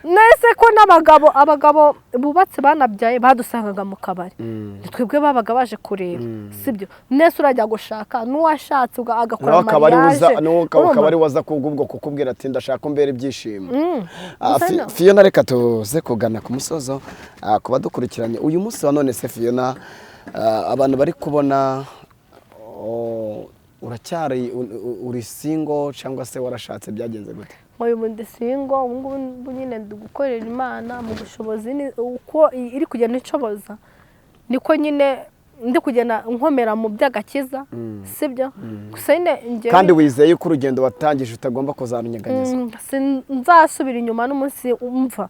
Nese ko n'abagabo, abagabo bubatse banabyaye badusangaga mu kabari, twebwe babaga baje kureba, sibyo? Nese urajya gushaka n'uwashatse agakora mariage, n'uwo akaba ari waza kubwo kukubwira ati ndashaka umbere ibyishimo. Fiona, reka tuze kugana ku musozo kuba dukurikiranye uyu munsi wa none. Se Fiona, abantu bari kubona uracyari uri single cyangwa se warashatse, byagenze gute? Ubu ndi single, ubu ngubu nyine ndi gukorera Imana mu bushobozi uko iri kugenda inshoboza, niko nyine ndi kugenda nkomera mu by'agakiza, sibyo? Gusa nyine njye kandi wizeye ko urugendo watangije utagomba kuzarunyeganyeza. Nzasubira inyuma n'umunsi umva,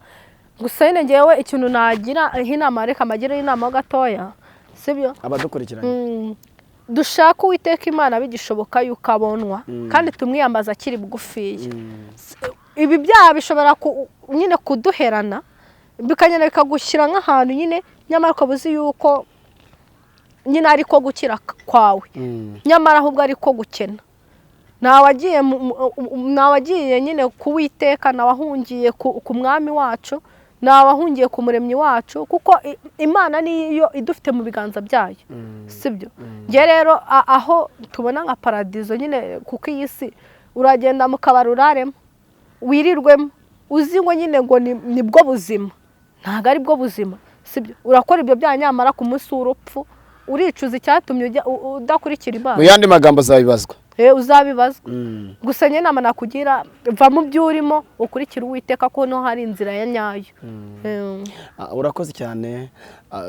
Gusa nyine ngewe ikintu nagira inama, reka mbagire inama gatoya, sibyo? Abadukurikiranye. Dushaka Uwiteka Imana bigishoboka yuko abonwa, kandi tumwiyambaza akiri bugufiya. Ibi byaha bishobora nyine kuduherana, bikagenda bikagushyira nk'ahantu nyine, nyamara ukaba uzi yuko nyine ari ko gukira kwawe, nyamara ahubwo ari ko gukena. Ntawagiye nyine kuwiteka, ntawahungiye ku mwami wacu, ntawahungiye ku muremyi wacu, kuko Imana niyo idufite mu biganza byayo, sibyo? Njye rero aho tubona nka paradizo nyine, kuko iyi si uragenda mu kabari uraremo, wirirwemo, uzi ngo nyine ngo nibwo buzima, ntabwo ari bwo buzima, sibyo? Urakora ibyo byaha, nyamara ku munsi w'urupfu uricuza icyatumye udakurikira Imana. Mu yandi magambo uzabibazwa. Uzabibazwa. Gusa nyine inama nakugira, va mu byo urimo ukurikire Uwiteka, ko no hari inzira ya nyayo. Urakoze cyane.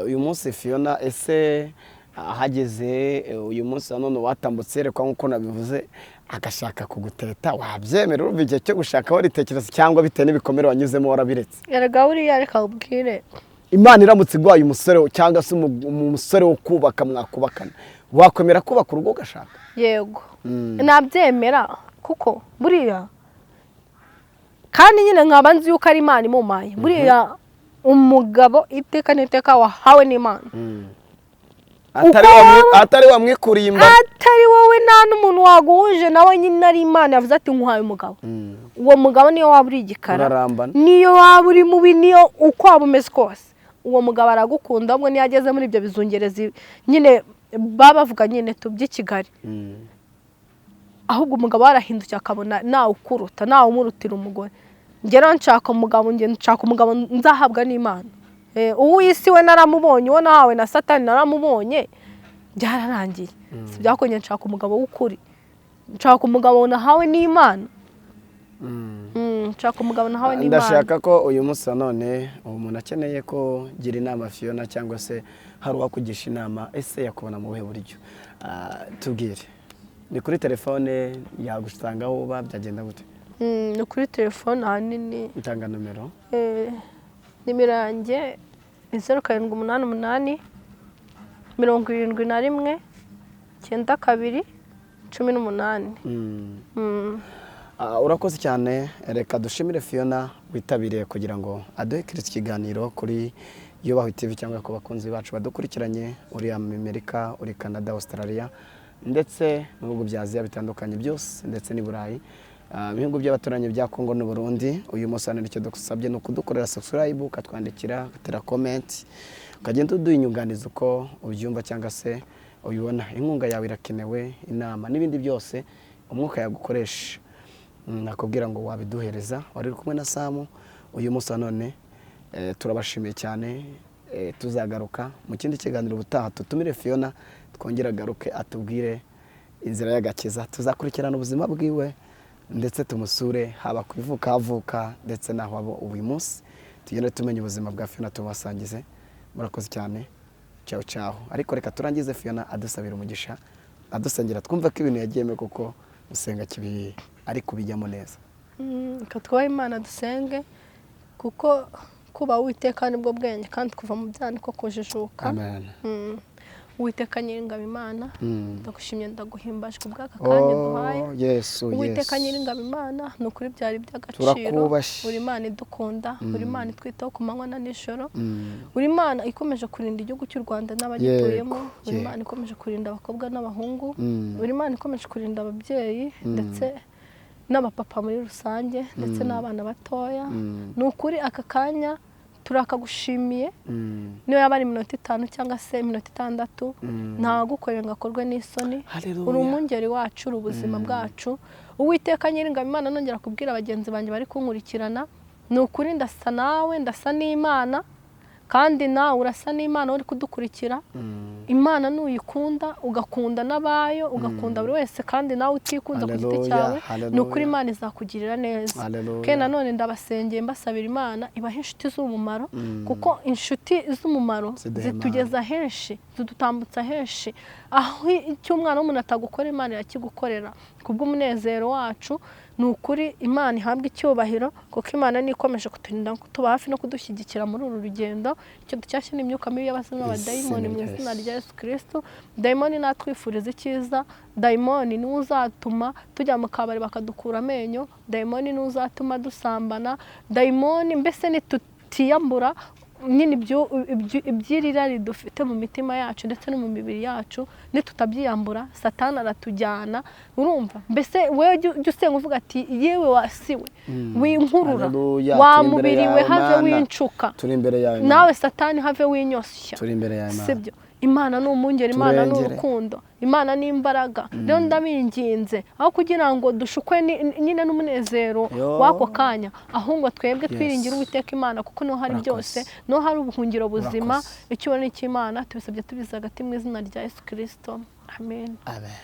Uyu munsi Fiona, ese ahageze uyu munsi none watambutse yerekwa nk'uko nabivuze, agashaka kuguteta, wabyemera? Urumva igihe cyo gushaka waritekereza, cyangwa bitewe n'ibikomere wanyuzemo warabiretse? Erega buriya reka ubwire, Imana iramutse iguhaye umusore cyangwa se umusore wo kubaka, mwakubakana, wakwemera kubaka urugo ugashaka? Yego, nabyemera, kuko buriya kandi nyine nkaba nzi yuko ari Imana imumaye. Buriya umugabo iteka n'iteka wahawe n'Imana, atari wamwikuriye imbaga, atari wowe, nta n'umuntu waguhuje nawe, nyine ari Imana yavuze ati nkuhaye umugabo. Uwo mugabo niyo waba uri igikara, niyo waba uri mubi, niyo uko waba umeze kose, uwo mugabo aragukunda. Ubwo niyo ageze muri ibyo bizungerezi nyine baba bavuga nyine tuby'i Kigali, ahubwo umugabo warahindukiye akabona nawe ukuruta, nawe umurutira umugore. Njye nshaka umugabo, njye nshaka umugabo nzahabwa n'Imana. Uw'isi we naramubonye, uwo nahawe na Satani naramubonye, byararangiye. Si byakongeye, nshaka umugabo w'ukuri, nshaka umugabo nahawe n'Imana. Nshaka umugabo nahawe n'Imana. Ndashaka ko uyu munsi wa none umuntu akeneye ko gira inama Fiona, cyangwa se hari uwakugisha inama, ese yakubona mu buhe buryo? Tubwire, ni kuri telefone yagusanga aho uba, byagenda gute? Ni kuri telefone ahanini. Itanga nomero. Nimero yanjye ni 0788 71 92 18. Urakoze cyane. Reka dushimire Fiona witabiriye kugira ngo aduhe iki kiganiro kuri Yubahwe TV, cyangwa ku bakunzi bacu badukurikiranye, uri Amerika, uri Canada, Australia, ndetse mu bihugu bya Aziya bitandukanye byose, ndetse n'i Burayi, ibihugu by'abaturanyi bya Kongo n'u Burundi. Uyu munsi hano icyo dusabye ni ukudukorera subscribe, ukatwandikira, ugatera comment, ukagenda uduha inyunganizi uko ubyumva cyangwa se ubibona. Inkunga yawe irakenewe, inama n'ibindi byose umwuka yagukoresha, nakubwira ngo wabiduhereza. Wari uri kumwe na Samu uyu munsi none, turabashimiye cyane. Tuzagaruka mu kindi kiganiro ubutaha, tutumire Fiona twongere agaruke atubwire inzira y'agakiza. Tuzakurikirana ubuzima bwiwe ndetse tumusure, haba ku ivuka avuka ndetse n'aho aba uyu munsi, tugende tumenya ubuzima bwa Fiona, tubasangize. Murakoze cyane, ciao ciao. Ariko reka turangize Fiona adusabira umugisha, adusengera, twumve ko ibintu yagiyemo kuko gusenga kibi ari kubijyamo neza. Reka twubahe Imana dusenge, kuko kuba Uwiteka nibwo bwenge, kandi kuva mu byaha niko kujijuka. Amen. Uwiteka Nyiringabo Imana, ndagushimye, ndaguhimbaje ku bw'aka kanya duhaye. Uwiteka Nyiringabo Imana, ni ukuri byari iby'agaciro. Uri Imana idukunda, uri Imana itwitaho ku manywa na nijoro, uri Imana ikomeje kurinda igihugu cy'u Rwanda n'abagituyemo, uri Imana ikomeje kurinda abakobwa n'abahungu, uri Imana ikomeje kurinda ababyeyi ndetse n'abapapa muri rusange, ndetse n'abana batoya. Ni ukuri aka kanya turakagushimiye, niyo yaba ari iminota 5 cyangwa se iminota 6, ntagukorera ngo akorwe n'isoni. Uri umwungeri wacu, uri ubuzima bwacu. Uwiteka Nyiringabo Imana, nongera kubwira bagenzi banjye bari kunkurikirana, ni ukuri ndasa nawe, ndasa n'Imana, kandi nawe urasa n'Imana uri kudukurikira. Imana nuyikunda, ugakunda n'abayo, ugakunda buri wese, kandi nawe utikunze ku giti cyawe, ni ukuri Imana izakugirira neza. Kandi nanone ndabasengeye mbasabira Imana ibahe inshuti z'umumaro, kuko inshuti z'umumaro zitugeza henshi, zidutambutsa henshi. Aho icyo umwana w'umuntu atagukora, Imana irakigukorera kubw'umunezero wacu. Ni ukuri Imana ihabwa icyubahiro, kuko Imana niyo ikomeje kuturinda, kutuba hafi no kudushyigikira muri uru rugendo. Icyo ducyashye ni imyuka mibi y'abazimu n'abadayimoni mu izina rya Yesu Kristo. Dayimoni natwifuriza icyiza, dayimoni niwe uzatuma tujya mu kabari bakadukura amenyo, dayimoni niwe uzatuma dusambana, dayimoni mbese nitutiyambura nyine iby'irari dufite mu mitima yacu ndetse no mu mibiri yacu, nitutabyiyambura Satani aratujyana. Urumva mbese wowe jya usenga uvuga ati yewe wasiwe winkurura, Haleluya, wa turi imbere mubiri we yawe, have Mana. wincuka, Turi imbere yawe, Mana. nawe Satani have winyoshya. Turi imbere yawe, Mana. Sibyo? Imana ni umwungeri, Imana ni Turengere. urukundo, Imana ni imbaraga. Rero ndabinginze, aho kugira ngo dushukwe nyine n'umunezero Yo. w'ako kanya, ahubwo twebwe twiringire Uwiteka Imana, kuko niho hari Urakoze. byose, niho hari ubuhungiro buzima. Urakoze. Icyubahiro ni icy'Imana, tubisabye tubize hagati mu izina rya Yesu Kirisito, amen. Amen.